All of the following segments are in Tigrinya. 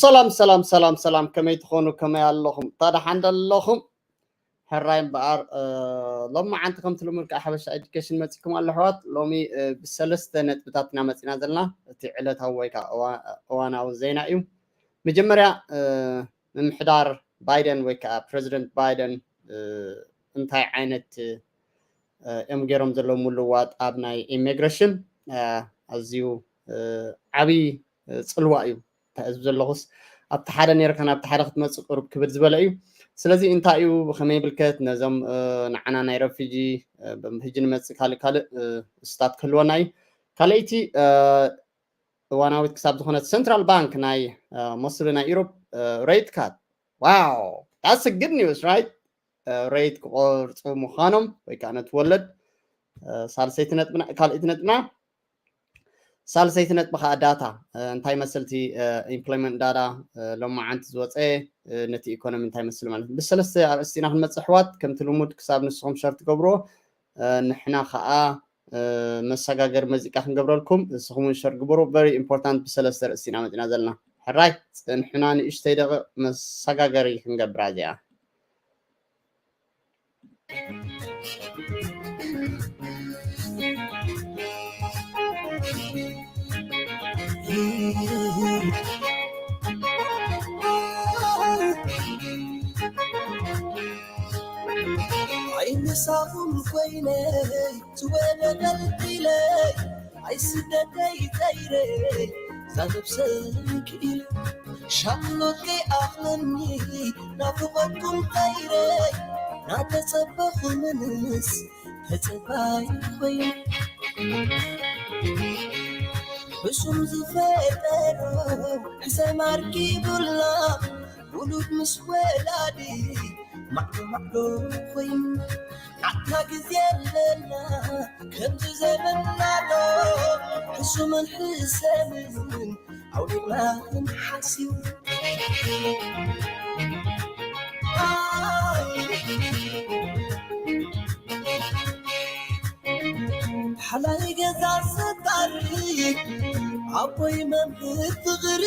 ሰላም ሰላም ሰላም ሰላም፣ ከመይ ትኾኑ? ከመይ ኣለኹም? እታ ደሓን ዶ ኣለኹም? ሕራይ እምበኣር፣ እ፣ ሎሚ መዓንቲ ከምቲ ልሙድ ከዓ ሓበሻ ኤዱኬሽን መፂኩም ኣሎ ኣሕዋት። ሎሚ፣ እ፣ ብሰለስተ ነጥብታት ኢና መፂና ዘለና። እቲ ዕለታዊ ወይ ከዓ እዋ-፣ እዋናዊ ዜና እዩ። መጀመርያ፣ እ፣ ምምሕዳር ባይደን ወይ ከዓ ፕረዚደንት ባይደን፣ እ፣ እንታይ ዓይነት፣ እ፣ እዮም ገይሮም ዘለዉ ምልዋጥ ኣብ ናይ ኢሚግሬሽን፣ እ፣ ኣዝዩ፣ እ፣ ዓብዪ፣ እ፣ ፅልዋ እዩ። እንታይ ህዝቢ ዘለኹስ ኣብቲ ሓደ ነይርካ ናብቲ ሓደ ክትመፅእ ቅሩብ ክብድ ዝበለ እዩ። ስለዚ እንታይ እዩ፣ ብኸመይ ይምልከት ነዞም፣ እ፣ ንዓና ናይ ረፊጂ፣ እ፣ ብ-፣ ሕጂ ንመፅእ ካልእ ካልእ፣ እ፣ እስታት ክህልወና እዩ። ካልኣይቲ፣ እ፣ እዋናዊት ክሳብ ዝኾነት ሰንትራል ባንክ ናይ፣ እ፣ መሱሉ ናይ ኢሮፕ፣ እ፣ ሬት ካት። ዋው፣ that's a good news, right? እ፣ ሬት ክቆርፁ ምዃኖም ወይ ከዓ ነቲ ወለድ፣ እ፣ ሳልሰይቲ ነጥብና፣ ካልኣይቲ ነጥብና። ሳልሰይቲ ነጥቢ ከዓ ዳታ፣ እ፣ እንታይ መስል እቲ፣ እ፣ ኢምፕሎይመንት ዳታ፣ እ፣ ሎማዓንቲ ዝወፀ፣ እ፣ ነቲ ኢኮኖሚ እንታይ መስል ማለት ነው። ብሰለስተ ኣርእስቲ ኢና ክንመፅእ ኣሕዋት፣ ከምቲ ልሙድ ክሳብ ንስኹም ሸር ትገብርዎ፣ እ፣ ንሕና ከዓ፣ እ፣ መሰጋገሪ መዚቃ ክንገብረልኩም፣ ንስኹም እውን ሸር ግበሩ። ቨሪ ኢምፖርታንት ብሰለስተ ኣርእስቲ ኢና መፂና ዘለና። ሕራይ፣ ፅንሑና ንእሽተይ ደቂቕ መሰጋገሪ ክንገብራ እዚኣ። ኣይምሳኹም ኮይነይ ዝወደደልክለይ ኣይስደተይ ተይረይ ዛነብሰይ ክኢለ ሻቕሎት ከይኣኽለኒ ናፍቖትኩም ተይረይ ናተጸበኹምንስ ተጸባይ ኮይኑ ሕሱም ዝፈጠሮ ሕሰም ኣርኪቡልና ውሉድ ምስ ወላዲ ማዕዶ ማዕዶ ኮይኑ ናትና ግዜ ኣለና ከምዚ ዘመናዶ ሕሱምን ሕሰምን ኣውሪድና ንሓስብ ሓላይ ገዛ ሰጣሪ ኣቦይ መምህር ፍቕሪ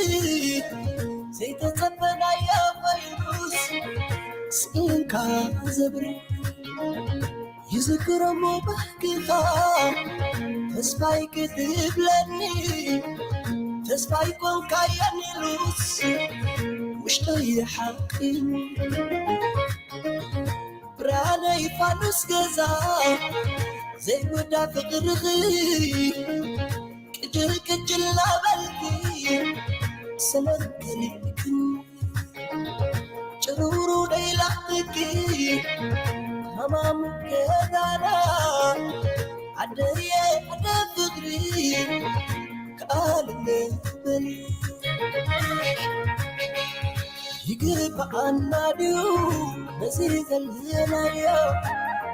ዘይተጸበናዮ ቫይሩስ ስኢንካ ዘብሪ ይዝክረሞ ባህግኻ ተስፋይ ክትብለኒ ተስፋይ ኮንካየን ኢሉስ ውሽጠይ ሓቂ ብርሃነይ ፋኑስ ገዛ ዘይወዳ ፍቕርኺ ቅጅል ቅጅል ናበልኪ ሰላም ከሊእክኒ ጭሩሩ ደይላኽትኪ ሃማም ገዛና ዓደየ ዓደ ፍቕሪ ከኣልለ በሊ ይግብኣና ድዩ ነዚ ዘለናዮ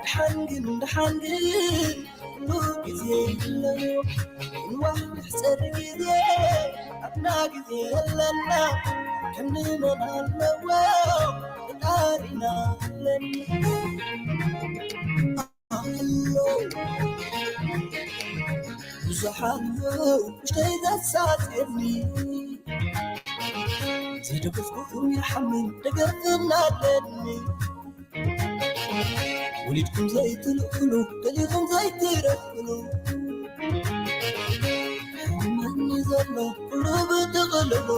ድሓን ግን ድሓን ግን ኩሉ ግዜ ኣለዎ ንዋሕ ንሕፀር ግዜ ኣብና ግዜ ኣለና ክንመን ኣለዎ ፈጣሪና ኣለና ኣሎ ብዙሓት ውሽተይ ዘሳፅኒ ዘይደገፍኩም ይሓምን ደገፍና ኣለኒ ወሊድኩም ዘይትልእሉ ገሊኹም ዘይትረፍሉ ሕመኒ ዘሎ ኩሉ ብጥቕልሉ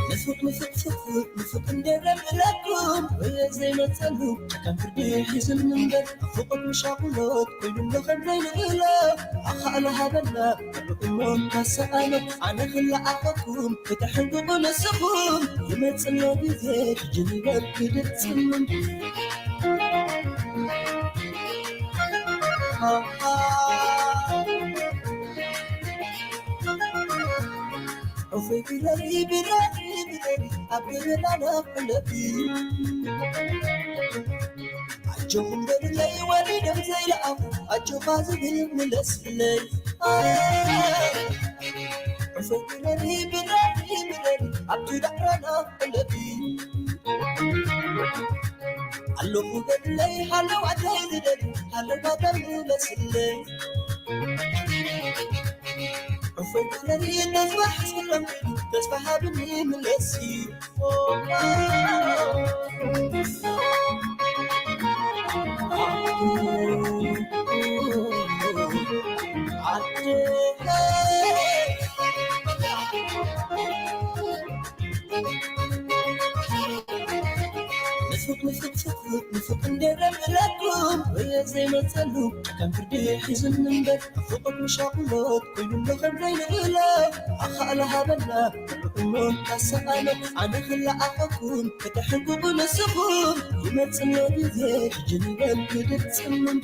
ንፍቕ ንፍቕ ፍቕ ንፍቕ እንደረብረኩም ወየ ዘይመፀሉ ጨካን ፍርዲ ሒዝን ምንበር ፍቕር ምሻቑሎት ኮይኑ ንኸም ዘይንእሎ ኣኻእሎ ሃበና እሞ ካሰኣሎ ኣነ ክለኣኸኩም ክተሕንቅቑ ንስኹም ይመፅሎ ግዜ ትጅንበር ክድፅምን ኣፈይ ብረሪ ብረሪ ብረሪ ኣብ ገበናና ፍለቲ ኣጆኹም በሉለይ ወሪዶም ዘይለኣኹ ኣጆኻ ዝብል ምለስለይ ኣፈይ ብረሪ ብረሪ ኣብቲ ዳዕራና ኣለቢ ኣለኹ በለይ ሃለው ኣደይ ዝደሊ ሃለው ናተይ ዝመስለይ እፎይ በለኒ ተስፋ ሓስብለኒ ተስፋ ሃብኒ ምለሲ ንፉቅ ንፉቅ ፍቅር ንፉቅ እንደረምረኩም ወየ ዘይመፀሉ ከም ፍርዲ ሒዝን እምበር ፍቁር ምሻቁሎት ኮይኑሎ ከም ዘይንእሎ ኣኻእሎ ሃበና እሞ ካሰኣሎ ኣነ ክለኣኸኩም ከተሕንቁቁ ንስኹም ይመፅሎ ግዜ ሕጂ ንበል ክድፅምን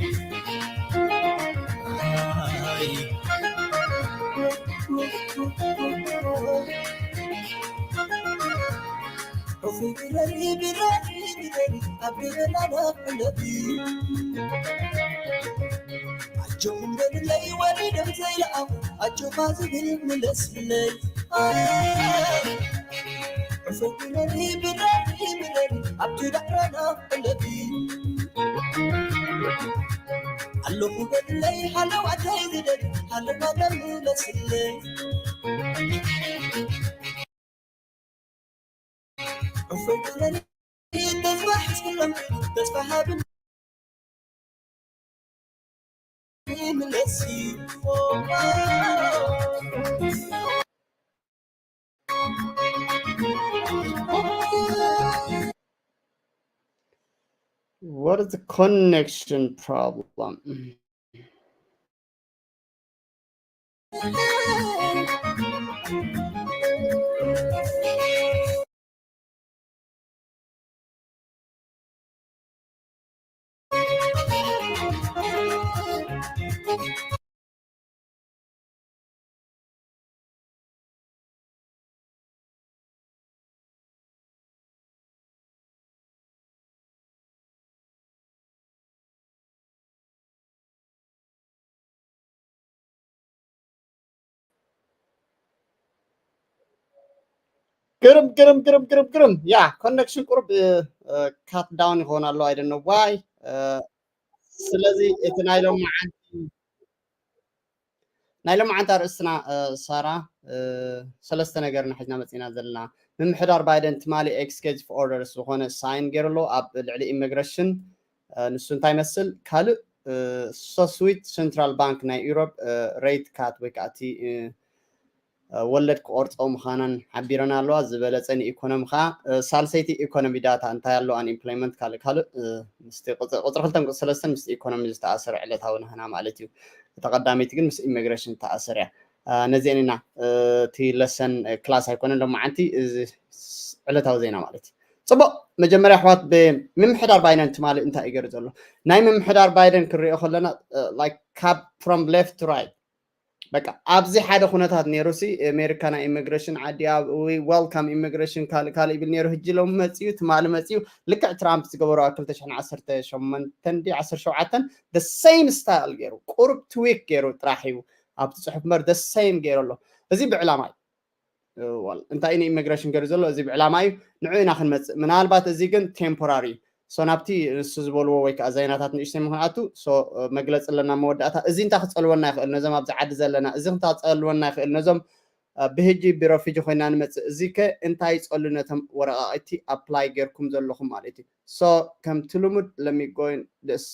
What is the connection problem? ግርም ግርም ግርም ግርም ግርም ያ ኮኔክሽን ቁሩብ ካት ዳውን ይኸውን ኣሎ። I don't know why። ስለዚ እቲ ናይ ሎማዓንቲ ናይ ሎማዓንቲ ኣርእስትና ሳራ ሰለስተ ነገርና ሒዝና መፂና ዘለና። ምምሕዳር ባይደን ትማሊ ኤክስኪዩቲቭ ኦርደርስ ዝኾነ ሳይን ገይሩ ኣሎ ኣብ ልዕሊ ኢሚግሬሽን። ንሱ እንታይ ይመስል? ካልእ ሶስዊት ሴንትራል ባንክ ናይ ኢሮብ ሬት ካት ወይ ከዓ እቲ ወለድ ክቆርፀው ምዃናን ሓቢረን ኣለዋ። ዝበለፀ ንኢኮኖሚ ከዓ ሳልሰይቲ ኢኮኖሚ ዳታ እንታይ ኣሎ ኣንኢምፕሎይመንት ካልእ ካልእ ምስቲ ቁፅሪ ክልተን ቁፅሪ ሰለስተን ምስቲ ኢኮኖሚ ዝተኣሰረ ዕለታዊ ናህና ማለት እዩ። እታ ቀዳመይቲ ግን ምስ ኢሚግሬሽን ዝተኣሰረ እያ። ነዚአን ኢና እቲ ለሰን ክላስ ኣይኮነን ሎማዓንቲ ዕለታዊ ዜና ማለት እዩ። ፅቡቅ መጀመርያ ኣሕዋት ብምምሕዳር ባይደን ትማሊ እንታይ እዩ ገይሩ ዘሎ ናይ ምምሕዳር ባይደን ክንሪኦ ከለና ካብ from left to right በቃ ኣብዚ ሓደ ኩነታት ነይሩ ሲ ኣሜሪካ ናይ ኢሚግሬሽን ዓዲ ኣብ welcome immigration ካልእ ካልእ ይብል ነይሩ። ህጂ ሎም መፅዩ ትማሊ መፅዩ ልክዕ ትራምፕ ዝገበሮ ኣብ ክልተ ሽሕን ዓሰርተ ሸሞንተን ዲ ዓሰርተ ሸውዓተን the same style ገይሩ ቁሩብ ትዊክ ገይሩ ጥራሕ እዩ ኣብቲ ፅሑፍ እምበር the same ገይሩ ኣሎ። እዚ ብዕላማ እዩ። እንታይ እዩ ንኢሚግሬሽን ገይሩ ዘሎ እዚ ብዕላማ እዩ። ንዑ ኢና ክንመፅእ ምናልባት እዚ ግን ቴምፖራሪ እዩ። ሶ ናብቲ ንሱ ዝበልዎ ወይ ከዓ ዛይናታት ንእሽተይ ምክንኣቱ ሶ መግለፂ ኣለና መወዳእታ እዚ እንታይ ክፀልወና ይኽእል ነዞም ኣብዚ ዓዲ ዘለና እዚ እንታይ ክፀልወና ይኽእል ነዞም ብህጂ ብረፊጂ ኮይና ንመፅእ እዚ ከ እንታይ ይፀሉ ነቶም ወረቃቅቲ ኣፕላይ ገይርኩም ዘለኹም ማለት እዩ። ሶ ከምቲ ልሙድ let me go in this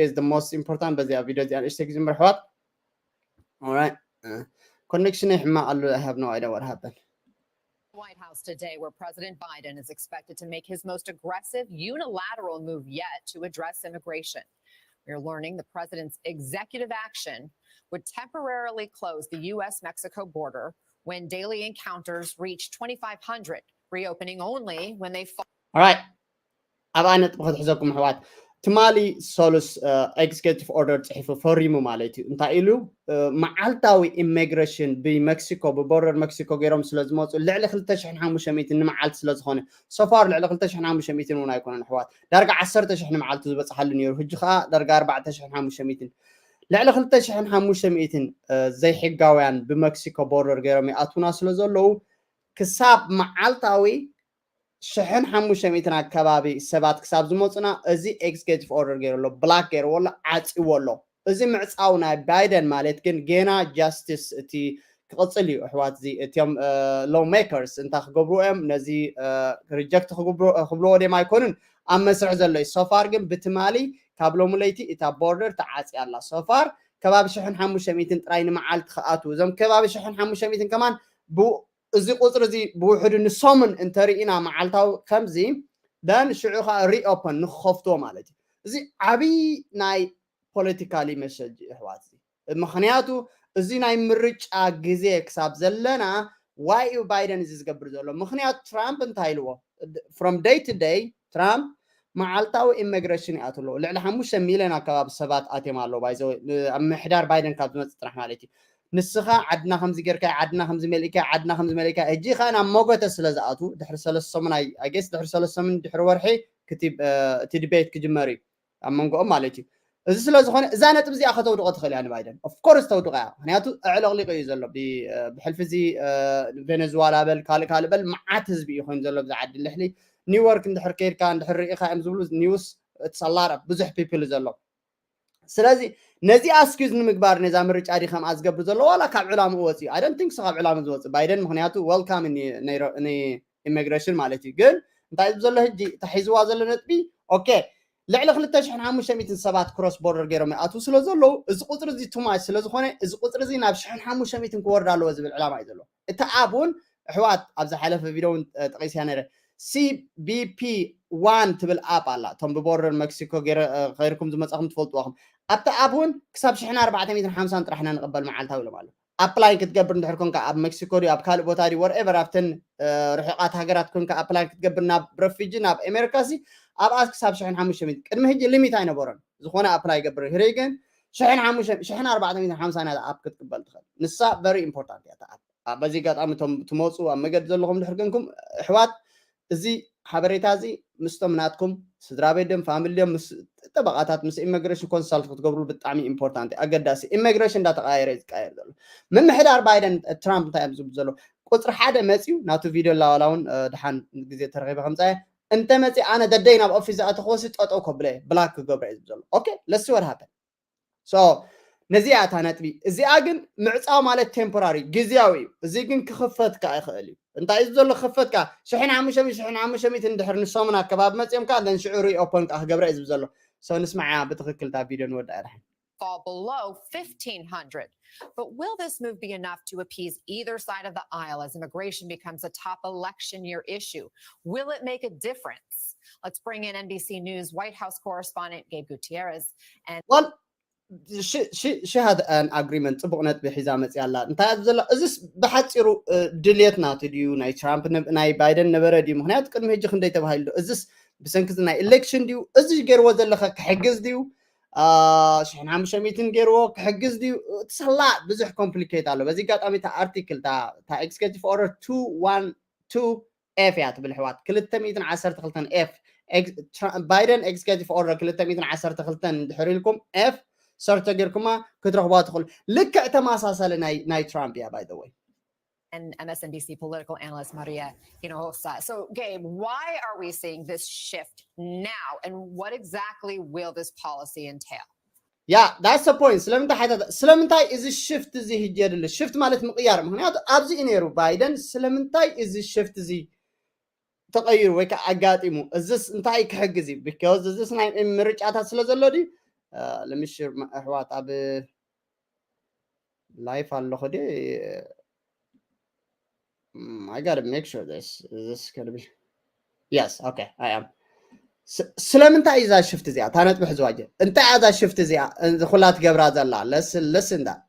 is the most important በዚኣ ቪድዮ እዚኣ ንእሽተይ ግዜ ምርሕዋት All right. Uh, connection ሕማቅ ኣሎ I have no idea what happened. White House today, where President Biden is expected to make his most aggressive unilateral move yet to address immigration. We're learning the president's executive action would temporarily close the U S Mexico border when daily encounters reached twenty-five hundred, reopening only when they fall. All right. ኣብኣ ነጥቢ ክትሕዘኩም ኣሕዋት ትማሊ ሰሉስ ኤግዜኪቲቭ ኦርደር ፅሒፉ ፈሪሙ ማለት እዩ እንታይ ኢሉ መዓልታዊ ኢሚግሬሽን ብመክሲኮ ብቦርደር መክሲኮ ገይሮም ስለ ዝመፁ ልዕሊ ክልተ ሽሕን ሓሙሽተ ሚእትን ንመዓልቲ ስለ ዝኾነ so far ልዕሊ ክልተ ሽሕን ሓሙሽተ ሚእትን እውን ኣይኮነን ኣሕዋት ዳርጋ ዓሰርተ ሽሕ ንመዓልቲ ዝበፅሓሉ ነይሩ ሕጂ ከዓ ዳርጋ ኣርባዕተ ሽሕን ሓሙሽተ ሚእትን ልዕሊ ክልተ ሽሕን ሓሙሽተ ሚእትን ዘይሕጋውያን ብመክሲኮ ቦርደር ገይሮም ይኣትዉና ስለ ዘለዉ ክሳብ መዓልታዊ ሽሕን ሓሙሽተ ሚእትን ኣከባቢ ሰባት ክሳብ ዝመፁና እዚ executive order ገይሩ ኣሎ፣ ብላክ ገይርዎ ኣሎ፣ ዓፂዎ ኣሎ። እዚ ምዕፃው ናይ ባይደን ማለት ግን ገና ጃስቲስ እቲ ክቕፅል እዩ። ኣሕዋት፣ እዚ እቲኦም ሎ ሜከርስ እንታይ ክገብሩ እዮም? ነዚ ሪጀክት ክብልዎ ደም ኣይኮኑን ኣብ መስርሕ ዘሎ እዩ። ሶፋር ግን ብትማሊ ካብ ሎሚ ለይቲ እታ ቦርደር ተዓፅያ ኣላ። ሶፋር ከባቢ ሽሕን ሓሙሽተ ሚእትን ጥራይ ንመዓልቲ ክኣትዉ፣ እዞም ከባቢ ሽሕን ሓሙሽተ ሚእትን ከማን ብ እዚ ቁፅሪ እዚ ብውሕዱ ንሶምን እንተርኢና መዓልታዊ ከምዚ ደን ሽዑ ከዓ ሪኦፐን ንክኸፍትዎ ማለት እዩ። እዚ ዓብይ ናይ ፖለቲካሊ መሸጅ ይሕዋት እዚ። ምክንያቱ እዚ ናይ ምርጫ ግዜ ክሳብ ዘለና ዋይ እዩ ባይደን እዚ ዝገብር ዘሎ? ምክንያቱ ትራምፕ እንታይ ኢልዎ? From day to day ትራምፕ መዓልታዊ ኢሚግሬሽን ይኣትሎ። ልዕሊ ሓሙሽተ ሚልዮን ኣከባቢ ሰባት ኣትዮም ኣለዉ። ባይዘ ኣብ ምሕዳር ባይደን ካብ ዝመፅእ ጥራሕ ማለት እዩ። ንስኻ ዓድና ከምዚ ጌርካ፣ ዓድና ከምዚ መሊእካ፣ ዓድና ከምዚ መሊእካ፣ ሕጂ ኸ ናብ መጎተ ስለ ዝኣትዉ ድሕሪ ሰለስተ ሰሙን፣ ኣይ ጌስ ድሕሪ ሰለስተ ሰሙን ድሕሪ ወርሒ እቲ ዲቤት ክጅመር እዩ ኣብ መንጎኦም ማለት እዩ። እዚ ስለ ዝኾነ እዛ ነጥብ እዚኣ ከተውድቆ ትኽእል እያ ንባይደን። ኦፍኮርስ ተውድቆ እያ። ምክንያቱ ኣዕለቕሊቑ እዩ ዘሎ። ብሕልፊ እዚ ቬነዙዋላ በል ካልእ ካልእ በል መዓት ህዝቢ እዩ ኮይኑ ዘሎ ብዛ ዓዲ ልሕሊ። ኒውዮርክ እንድሕር ከይድካ እንድሕር ርኢኻ እዮም ዝብሉ ኒውስ ትሰላረ ብዙሕ ፒፕል ዘሎ። ስለዚ ነዚ ኣስኪዝ ንምግባር ነዛ ምርጫ ዲ ከምኣ ዝገብር ዘሎ ዋላ ካብ ዕላምኡ ወፂኡ? ኣይ ዶንት ቲንክ ሶ ካብ ዕላምኡ ዝወፅእ ባይደን። ምክንያቱ ዌልካም ኢሚግሬሽን ማለት እዩ። ግን እንታይ እዩ ዘሎ ሕጂ ተሒዝዋ ዘሎ ነጥቢ? ኦኬ፣ ልዕሊ ክልተ ሽሕን ሓሙሽተ ሚእትን ሰባት ክሮስ ቦርደር ገይሮም ይኣትዉ ስለ ዘለዉ እዚ ቁፅሪ እዚ ቱማች ስለ ዝኾነ እዚ ቁፅሪ እዚ ናብ ሽሕን ሓሙሽተ ሚእትን ክወርድ ኣለዎ ዝብል ዕላማ እዩ ዘሎ። እቲ ኣብ እውን ኣሕዋት ኣብ ዝሓለፈ ቪድዮ እውን ጠቂስያ ነይረ። ሲቢፒ ዋን ትብል ኣፕ ኣላ። እቶም ብቦርደር መክሲኮ ከይርኩም ዝመፃኹም ትፈልጥዋኹም። ኣብቲ ኣፕ እውን ክሳብ ሽሕን ኣርባዕተ ሚእትን ሓምሳን ጥራሕ ኢና ንቕበል መዓልታዊ ኢሎም ኣሎ። ኣፕላይ ክትገብር እንድሕር ኮንካ ኣብ መክሲኮ ድዩ ኣብ ካልእ ቦታ ድዩ ወርኤቨር ኣብተን ርሑቓት ሃገራት ኮንካ ኣፕላይ ክትገብር ናብ ረፊጂ ናብ ኣሜሪካ ሲ ኣብኣ ክሳብ ሽሕን ሓሙሽተ ሚእትን ቅድሚ ሕጂ ሊሚት ኣይነበሮን። ዝኾነ ኣፕላይ ይገብር ህረይ ግን ሽሕን ሓሙሽተ ሽሕን ኣርባዕተ ሚእትን ሓምሳን እያ ኣፕ ክትቅበል ትኽእል። ንሳ ቨሪ ኢምፖርታንት እያ እታ ኣፕ። በዚ ኣጋጣሚ እቶም ትመፁ ኣብ መገዲ ዘለኹም ድሕር ግንኩም ኣሕዋት እዚ ሓበሬታ እዚ ምስቶም ናትኩም ስድራ ቤት ድዮም ፋሚሊ ድዮም ምስ ጠበቃታት ምስ ኢሚግሬሽን ኮንሳልት ክትገብሩ ብጣዕሚ ኢምፖርታንት እዩ። ኣገዳሲ ኢሚግሬሽን እንዳተቀያየረ እዩ ዝቀያየር ዘሎ። ምምሕዳር ባይደን ትራምፕ እንታይ እዮም ዝብሉ ዘለዉ? ቁፅሪ ሓደ መፅዩ ናቱ ቪድዮ ላዋላ እውን ድሓን ግዜ ተረኪበ ከምፃየ እንተ መፅእ ኣነ ደደይ ናብ ኦፊስ ዝኣተኽዎ ሲ ጠጠው ከብለ ብላክ ክገብረ እዩ ዝብሉ ዘለዉ። ኦኬ let's see what happen። So ነዚኣ እታ ነጥቢ እዚኣ ግን ምዕፃው ማለት ቴምፖራሪ ግዝያዊ እዩ። እዚ ግን ክኽፈት ከዓ ይኽእል እዩ። እንታይ እዩ ዘሎ ክኽፈት ከዓ ሽሕን ሓሙሽተ ሚእትን ሽሕን ሓሙሽተ ሚእትን ድሕር ንሶምን ኣከባቢ መፅኦም ከዓ ደን ሽዑ ሪኦፖን ከዓ ክገብረ እዩ ዝብል ዘሎ። So ንስማዓ ብትኽክል እታ ቪድዮ ንወዳኣ ድሓን። Fall below fifteen hundred. But will this move be enough to appease either side of the aisle as immigration becomes a top election year issue? Will it make a difference? Let's bring in N B C News White House correspondent Gabe Gutierrez. And Well, she she she had an agreement. ፅቡቕ ነጥቢ ሒዛ መፅያ ኣላ። እንታይ እያ ዘላ? እዚስ ብሓፂሩ ድልየት ናቱ ድዩ ናይ ትራምፕ ናይ ባይደን ነበረ ድዩ? ምክንያቱ ቅድሚ ሕጂ ክንደይ ተባሂሉ ዶ? እዚስ ብሰንኪ ናይ ኢሌክሽን ድዩ? እዚ ገይርዎ ዘለኸ ክሕግዝ ድዩ? ሽሕን ሓሙሽተ ሚእትን ገይርዎ ክሕግዝ ድዩ? እቲ ሰላ ብዙሕ ኮምፕሊኬት ኣሎ። በዚ ኣጋጣሚ እታ ኣርቲክል እታ executive order two one two F እያ ትብል ኣሕዋት። ክልተ ሚእትን ዓሰርተ ክልተን F ባይደን executive order ክልተ ሚእትን ዓሰርተ ክልተን እንድሕር ኢልኩም F ሰርች ተጌርኩማ ክትረኽቧ ትኽእሉ። ልክዕ ተመሳሳሊ ናይ ናይ ትራምፕ እያ by the way። And M S N B C political analyst Maria Hinojosa. So, Gabe, why are we seeing this shift now, and what exactly will this policy entail? Yeah, that's the point. ስለምንታይ ሓይታት ስለምንታይ እዚ ሽፍት እዚ ህጂ የድሊ? ሽፍት ማለት ምቕያር። ምክንያቱ ኣብዚ እዩ ነይሩ ባይደን። ስለምንታይ እዚ ሽፍት እዚ ተቐይሩ ወይ ከዓ ኣጋጢሙ? እዚስ እንታይ ክሕግዝ እዩ? Because እዚስ ናይ ምርጫታት ስለ ዘሎ ድዩ? ለምሽር ኣሕዋት ኣብ ላይፍ ኣለኹ ዲ? I gotta make sure this is this gonna be yes okay I am። ስለምንታይ እዛ ሽፍት እዚኣ እታ ነጥቢ ሕዝዋ ጀ እንታይ እዛ ሽፍት እዚኣ ኩላ ትገብራ ዘላ? Listen that.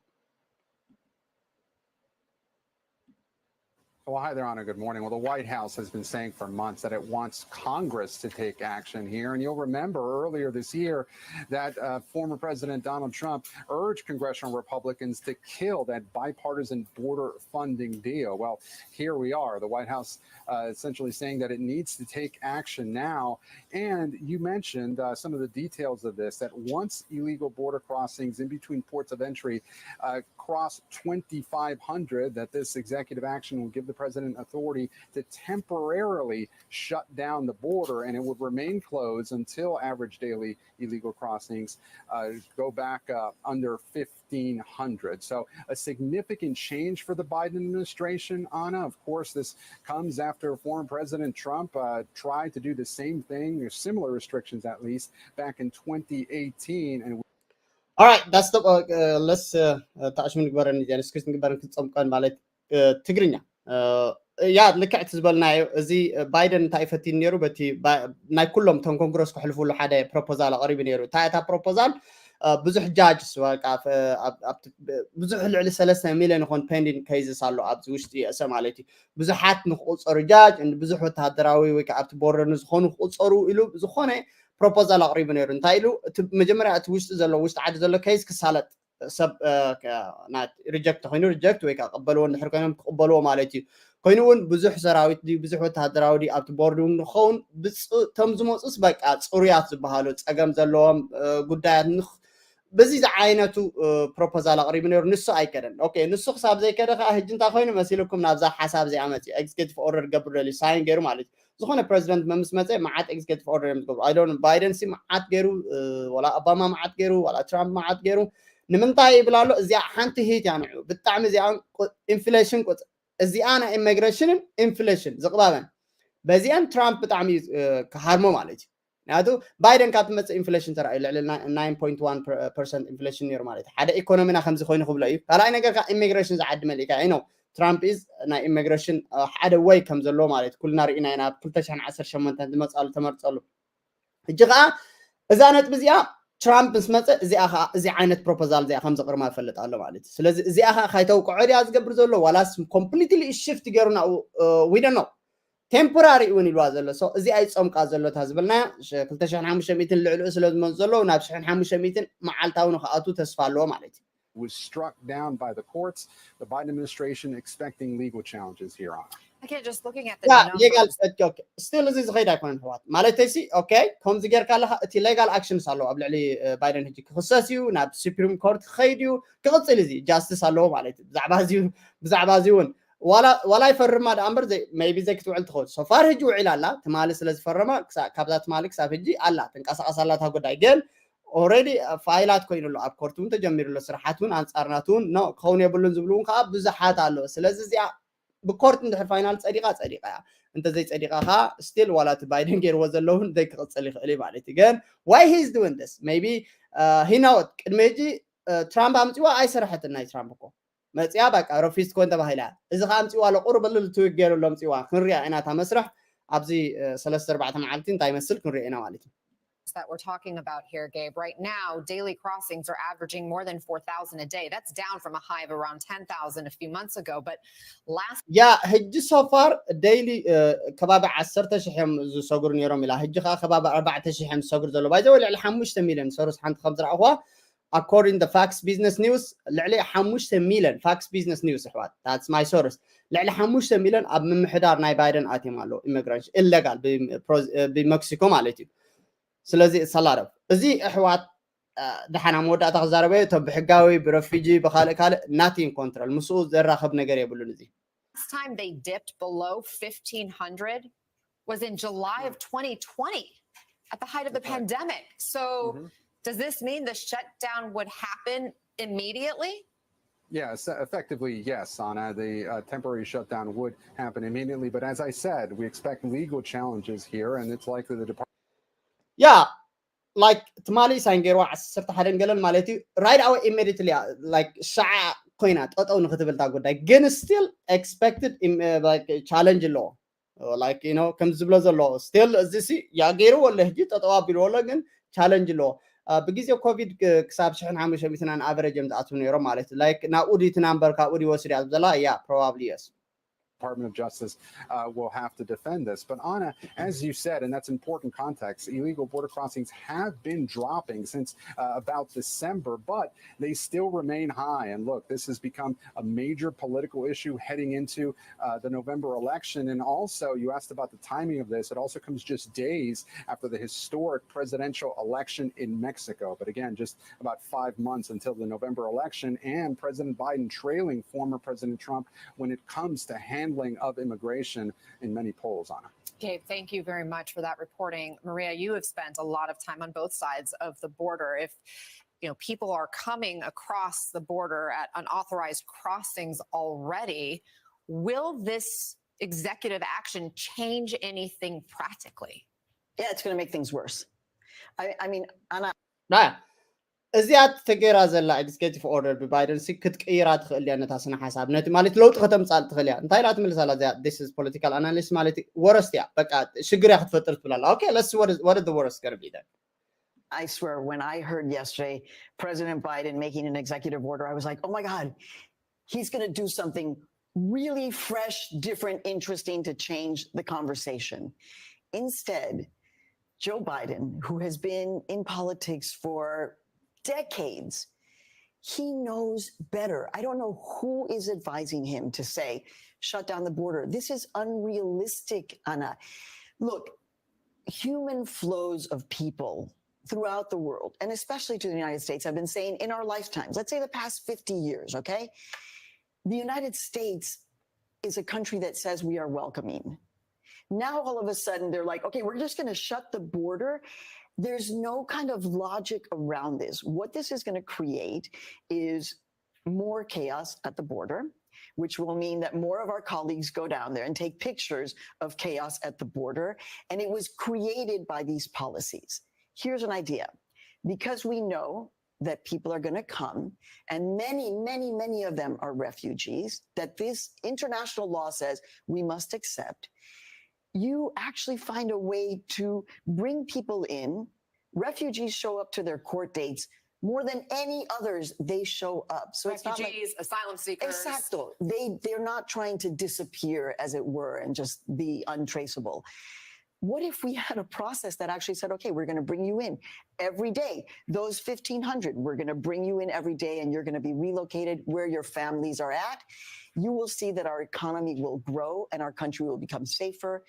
Well, hi there, Ana. Good morning. Well, the White House has been saying for months that it wants Congress to take action here. And you'll remember earlier this year that uh, former President Donald Trump urged congressional Republicans to kill that bipartisan border funding deal. Well, here we are. The White House uh, essentially saying that it needs to take action now. And you mentioned uh, some of the details of this, that once illegal border crossings in between ports of entry uh, cross twenty-five hundred, that this executive action will give the president authority to temporarily shut down the border, and it would remain closed until average daily illegal crossings uh, go back uh, under fifteen hundred. So, a significant change for the Biden administration, Anna. Of course, this comes after former President Trump uh, tried to do the same thing, or similar restrictions at least, back in twenty eighteen. And All right, that's the uh, uh, let's uh, uh, touch ንግበረን ጀን ስክሪፕት ንግበረን ክትጸምቀን ማለት uh, ትግርኛ uh, ያ ልክዕ እቲ ዝበልናዮ እዚ ባይደን እንታይ ፈቲን ነይሩ በቲ ናይ ኩሎም እቶም ኮንግረስ ክሕልፉሉ ሓደ ፕሮፖዛል ኣቕሪቡ ነይሩ። እንታይ እታ ፕሮፖዛል ብዙሕ ጃጅስ ብዙሕ ልዕሊ ሰለስተ ሚሊዮን ይኾን ፔንዲንግ ኬዝስ ኣሎ ኣብዚ ውሽጢ ዩኤስኤ ማለት እዩ። ብዙሓት ንክቁፀሩ ጃጅ ብዙሕ ወታደራዊ ወይ ከዓ ኣብቲ ቦርደር ንዝኾኑ ክቁፀሩ ኢሉ ዝኾነ ፕሮፖዛል ኣቕሪቡ ነይሩ። እንታይ ኢሉ መጀመርያ እቲ ውሽጢ ዘሎ ውሽጢ ዓዲ ዘሎ ኬዝ ክሳለጥ ሰብ ሪጀክት ተኮይኑ ሪጀክት ወይ ከዓ ቅበልዎ እንድሕር ኮይኖም ክቅበልዎ ማለት እዩ። ኮይኑ እውን ብዙሕ ሰራዊት ድዩ ብዙሕ ወታደራዊ ድዩ ኣብቲ ቦርድ እውን ንክኸውን ብቶም ዝመፁስ በቃ ፅሩያት ዝበሃሉ ፀገም ዘለዎም ጉዳያት በዚ ዝዓይነቱ ፕሮፖዛል ኣቕሪቡ ነይሩ። ንሱ ኣይከደን። ኦኬ ንሱ ክሳብ ዘይከደ ከዓ ህጂ እንታይ ኮይኑ መሲልኩም ናብዛ ሓሳብ እዚኣ መፅዩ ኤግዚኪቲቭ ኦርደር ገብር ደልዩ ሳይን ገይሩ ማለት እዩ። ዝኾነ ፕረዚደንት መምስ መፀ መዓት ኤግዚኪቲቭ ኦርደር እዮም ዝገብሩ። ኣይዶን ባይደን ሲ መዓት ገይሩ፣ ዋላ ኦባማ መዓት ገይሩ፣ ዋላ ትራምፕ መዓት ገይሩ። ንምንታይ ይብል ኣሎ? እዚኣ ሓንቲ ሂት እያ ንዑ ብጣዕሚ እዚኣ ኢንፍሌሽን ቁፅ እዚኣ ናይ ኢሚግሬሽንን ኢንፍሌሽን ዝቕባበን በዚኣን ትራምፕ ብጣዕሚ እዩ ክሃርሞ ማለት እዩ። ምክንያቱ ባይደን ካብ ትመፅእ ኢንፍሌሽን ተራእዩ ልዕሊ ናይን ፖይንት ዋን ፐርሰንት ኢንፍሌሽን ነይሩ ማለት እዩ። ሓደ ኢኮኖሚና ከምዚ ኮይኑ ክብሎ እዩ። ካልኣይ ነገር ከዓ ኢሚግሬሽን ዝዓዲ መሊእካ እዩ ነው ትራምፕ ኢዝ ናይ ኢሚግሬሽን ሓደ ወይ ከም ዘለዎ ማለት ኩልና ርኢና ኢና። ኣብ ክልተ ሽሕን ዓሰርተ ሸሞንተን ዝመፃሉ ተመርፀሉ ሕጂ ከዓ እዛ ነጥቢ እዚኣ ትራምፕ ምስ መፀ እዚኣ ከዓ እዚ ዓይነት ፕሮፖዛል እዚኣ ከም ዘቅርማ ይፈልጥ ኣሎ ማለት እዩ። ስለዚ እዚኣ ከዓ ካይተውቅዖ ድኣ ዝገብር ዘሎ ዋላስ ኮምፕሊትሊ ሽፍት ገይሩ ናብኡ ዊደ ነው ቴምፖራሪ እውን ኢልዋ ዘሎ ሰው እዚኣ ይፀምቃ ዘሎ እታ ዝበልናያ ክልተ ሽሕን ሓሙሽተ ሚእትን ልዕሊኡ ስለ ዝመፁ ዘለዉ ናብ ሽሕን ሓሙሽተ ሚእትን መዓልታዊ ንክኣቱ ተስፋ ኣለዎ ማለት እዩ። Was struck down by the courts. The Biden administration expecting legal challenges here on. Okay, just looking at yeah, legal okay. Still እዚ ዝኸይድ ኣይኮነን ኣሕዋት ማለተይ ሲ okay ከምዚ ጌርካ ኣለካ እቲ ሌጋል ኣክሽንስ ኣለዎ ኣብ ልዕሊ ባይደን ሕጂ ክኽሰስ እዩ ናብ ሱፕሪም ኮርት ክኸይድ እዩ ክቕፅል እዚ ጃስቲስ ኣለዎ ማለት እዩ። ብዛዕባ እዚ እውን ዋላ ይፈርማ ደኣ እምበር maybe ዘይክትውዕል ትኸውን። ሶፋር ሕጂ ውዒላ ኣላ ትማሊ ስለ ዝፈረማ ካብዛ ትማሊ ክሳብ ሕጂ ኣላ ትንቀሳቐስ ኣላ እታ ጉዳይ ግን already ፋይላት ኮይኑ ኣሎ ኣብ ኮርት እውን ተጀሚሩ ኣሎ ስርሓት እውን ኣንፃር ናቱ እውን no ክኸውን የብሉን ዝብሉ እውን ከዓ ብዙሓት ኣሎ። ስለዚ እዚኣ ብኮርት እንድሕር ፋይናል ፀዲቃ ፀዲቃ እያ እንተዘይ ፀዲቃ ከዓ still ዋላ እቲ ባይደን ገይርዎ ዘለውን ዘይክቕፅል ይኽእል እዩ ማለት እዩ። ግን why he's doing this maybe he know ቅድሚ ሕጂ ትራምፕ ኣምፅዋ ኣይሰረሐትን ናይ ትራምፕ እኮ መፅያ በቃ ረፊስ ኮን ተባሂላ እዚ ከዓ ኣምፅዋ ለቁር በልል ትውግ ገይሩ ኣሎ ኣምፅዋ ክንሪኣ ኢና እታ መስርሕ ኣብዚ ሰለስተ ኣርባዕተ መዓልቲ እንታይ ይመስል ክንሪኦ ኢና ማለት እዩ። That we're talking about here, Gabe. Right now, daily crossings are averaging more than four thousand a day. That's down from a high of around ten thousand a few months ago. But last yeah, ሕጂ so far daily ከባቢ ዓሰርተ ሽሕ እዮም ዝሰግሩ ነይሮም ኢላ ሕጂ ከዓ ከባቢ ኣርባዕተ ሽሕ እዮም ዝሰግሩ ዘሎ ባይዘ ልዕሊ ሓሙሽተ ሚልዮን ሰርስ ሓንቲ ከም ዝረኣኹዋ according the Fox Business News ልዕሊ ሓሙሽተ ሚልዮን Fox Business News ኣሕዋት that's my source ልዕሊ ሓሙሽተ ሚልዮን ኣብ ምምሕዳር ናይ ባይደን ኣትዮም ኣለዉ ኢሚግሬሽን ኢሌጋል ብመክሲኮ ማለት እዩ። ስለዚ ሰላረብ እዚ ኣሕዋት ደሓና መወዳእታ ክዛረበ እቶም ብሕጋዊ ብረፊጂ ብካልእ ካልእ nothing control ምስኡ ዘራኸብ ነገር የብሉን። እዚ Last time they dipped below fifteen hundred was in July of twenty twenty at the height of the pandemic. So does this mean the shutdown would happen immediately? Yes, effectively, yes, Anna. The uh, temporary shutdown would happen immediately. But as I said, we expect legal challenges here, and it's likely the department. Yeah, like ትማሊ ሳይን ገይርዋ ዓሰርተ ሓደን ገለን ማለት እዩ right away immediately like ሻዓ ኮይና ጠጠው ንክትብል እታ ጉዳይ ግን still expected challenge ኣለዎ። Like you know ከም ዝብሎ ዘሎ still እዚ ሲ ያ ገይርዎ ኣሎ ሕጂ ጠጠው ኣቢልዎ ኣሎ ግን challenge ኣለዎ። ብግዜ ኮቪድ ክሳብ ሽሕን ሓሙሽተ ሚእትን ኣቨሬጅ እዮም ዝኣትዉ ነይሮም ማለት እዩ። Like ናብኡ ድዩ እቲ ናምበር ካብኡ ድዩ ወሲዱ እያ ዝብዘላ yeah probably yes። Department of Justice uh, will have to defend this. But Anna, as you said, and that's important context, illegal border crossings have been dropping since uh, about December, but they still remain high. And look, this has become a major political issue heading into uh, the November election. And also, you asked about the timing of this. It also comes just days after the historic presidential election in Mexico. But again, just about five months until the November election, and President Biden trailing former President Trump when it comes to handling handling of immigration in many polls, Ana. Okay, thank you very much for that reporting. Maria, you have spent a lot of time on both sides of the border. If you know people are coming across the border at unauthorized crossings already, will this executive action change anything practically? Yeah, it's going to make things worse. I, I mean, Ana, እዚኣ ተገይራ ዘላ executive order ብባይደን ሲ ክትቅይራ ትኽእል እያ ነታ ስነ ሓሳብ ነቲ ማለት ለውጢ ከተምፃል ትኽእል እያ። እንታይ ኢላ ትምልሳላ እዚኣ? This is political analyst ማለት ወረስት እያ። በቃ ሽግር እያ ክትፈጥር ትብላላ። Okay, let's see what is, what is the worst going to be then? I swear, when I heard yesterday President Biden making an executive order, I was like, oh my God, he's going to do something really fresh, different, interesting to change the conversation. Instead, Joe Biden, who has been in politics for decades, he knows better. I don't know who is advising him to say, shut down the border. This is unrealistic, Ana. Look, human flows of people throughout the world, and especially to the United States, I've been saying in our lifetimes, let's say the past fifty years, okay? The United States is a country that says we are welcoming. Now, all of a sudden, they're like, okay, we're just going to shut the border. There's no kind of logic around this. What this is going to create is more chaos at the border, which will mean that more of our colleagues go down there and take pictures of chaos at the border. And it was created by these policies. Here's an idea. Because we know that people are going to come, and many, many, many of them are refugees, that this international law says we must accept, you actually find a way to bring people in. Refugees show up to their court dates more than any others. They show up. So it's not like Refugees, asylum seekers. Exacto. They they're not trying to disappear, as it were, and just be untraceable. What if we had a process that actually said, okay, we're going to bring you in every day? Those fifteen hundred, we're going to bring you in every day and you're going to be relocated where your families are at. You will see that our economy will grow and our country will become safer.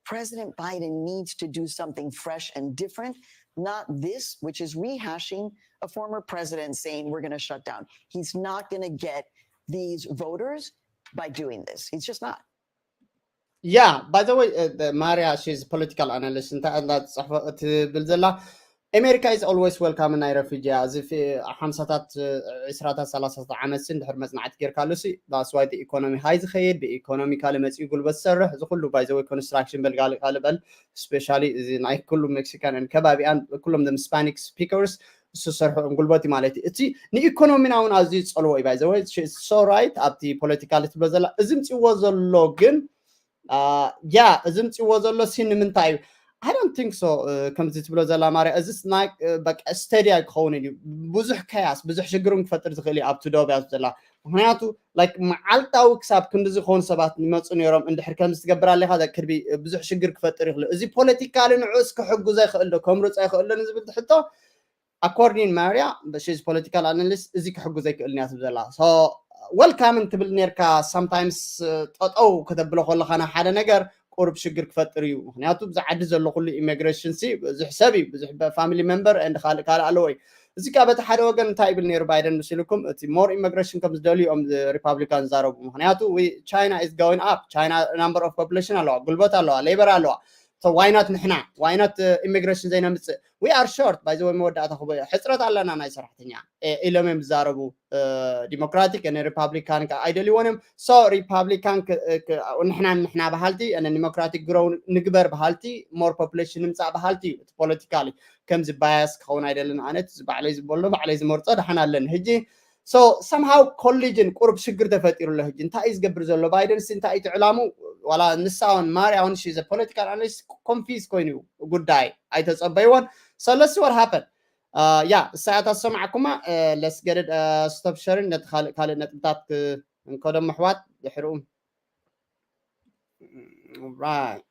President Biden needs to do something fresh and different, not this, which is rehashing a former president saying we're going to shut down. He's not going to get these voters by doing this. He's just not. Yeah, by the way, uh, the Maria, she's political analyst. እንታይ ኣላ ትፅሕፎ ትብል ዘላ? America is always welcome ናይ refugee እያ። እዚ ፊ- ሓምሳታት፣ እ፣ ዕስራታት፣ ሰላሳታት ዓመት ሲ እንድሕር መፅናዕቲ ጌርካሉ ሲ that's why the economy high ዝኸይድ፣ ብኢኮኖሚካሊ መፂኡ ጉልበት ዝሰርሕ፣ እዚ ኩሉ by the way construction በል ጋሊ ካልእ በል፣ especially እዚ ናይ ኩሉ ሜክሲካን ከባቢኣን ኩሎም them Hispanic speakers እሱ ዝሰርሑ ጉልበት እዩ ማለት እዩ። እቲ ንኢኮኖሚና እውን ኣዝዩ ዝፀልዎ እዩ። By the way, she's so right ኣብቲ ፖለቲካሊ ትብሎ ዘላ። እዚ ምፅዎ ዘሎ ግን ያ እዚ ምፅዎ ዘሎ ሲ ንምንታይ እዩ? I don't think so። ከምዚ ትብሎ ዘላ ማርያ፣ እዚ ናይ በቃ ስተዲ ኣይክኸውን እዩ። ብዙሕ ከያስ፣ ብዙሕ ሽግር እውን ክፈጥር ዝኽእል እዩ ኣብቲ ዶብ እያ ዘላ። ምክንያቱ like መዓልታዊ ክሳብ ክንዲ ዝኾኑ ሰባት ይመፁ ነይሮም። እንድሕር ከምዚ ትገብር ኣለካ that could be ብዙሕ ሽግር ክፈጥር ይኽእል። እዚ ፖለቲካሊ ንዕኡስ ክሕጉዞ ይኽእል ዶ ከምርፆ ይኽእል ዶ ንዝብል ሕቶ፣ according ማርያ፣ she's political analyst፣ እዚ ክሕጉዞ ኣይክእልን እያ ትብል ዘላ። So welcome ትብል ነርካ። Sometimes ጠጠው ከተብሎ ከለካ ናብ ሓደ ነገር ቁሩብ ሽግር ክፈጥር እዩ። ምክንያቱ ብዚ ዓዲ ዘሎ ኩሉ ኢሚግሬሽን ሲ ብዙሕ ሰብ እዩ፣ ብዙሕ family member and ካልእ ካልእ ኣለዎ እዩ። እዚ ካ በቲ ሓደ ወገን እንታይ ይብል ነይሩ ባይደን ምስ ኢልኩም፣ እቲ more immigration ከም ዝደልዩ እዮም ሪፓብሊካን ዝዛረቡ። ምክንያቱ China is going up፣ China number of population ኣለዋ፣ ጉልበት ኣለዋ፣ ሌበር ኣለዋ። So why not ንሕና? Why not ኢሚግሬሽን ዘይነምፅእ? We are short, by the way፣ መወዳእታ ክበ ሕፅረት ኣለና ናይ ሰራሕተኛ ኢሎም እዮም ዝዛረቡ። ዲሞክራቲክ ን ሪፓብሊካን ከዓ ኣይደልይዎን እዮም። So ሪፓብሊካን ንሕና ንሕና በሃልቲ ን ዲሞክራቲክ ግሮው ንግበር በሃልቲ፣ more population ንምፃእ በሃልቲ እዩ። እቲ ፖለቲካሊ ከምዚ ባያስ ክኸውን ኣይደልን። ኣነ እቲ ባዕለይ ዝበሎ ባዕለይ ዝመርፆ ደሓን ኣለኒ። ሕጂ so somehow collision ቁሩብ ሽግር ተፈጢሩ ኣሎ። ሕጂ እንታይ እዩ ዝገብር ዘሎ ባይደን ሲ እንታይ እዩ ዕላሙ? ዋላ ንሳውን ማርያውን ሺ ዘ ፖለቲካል ኣናሊስት ኮንፊዝ ኮይኑ ጉዳይ ኣይተፀበይዎን። So let's see what happen። ያ እሳያት ኣሰማዕኩማ። Let's get it stop sharing። ነቲ ካልእ ካልእ ነጥብታት እንከዶም ኣሕዋት ድሕርኡ right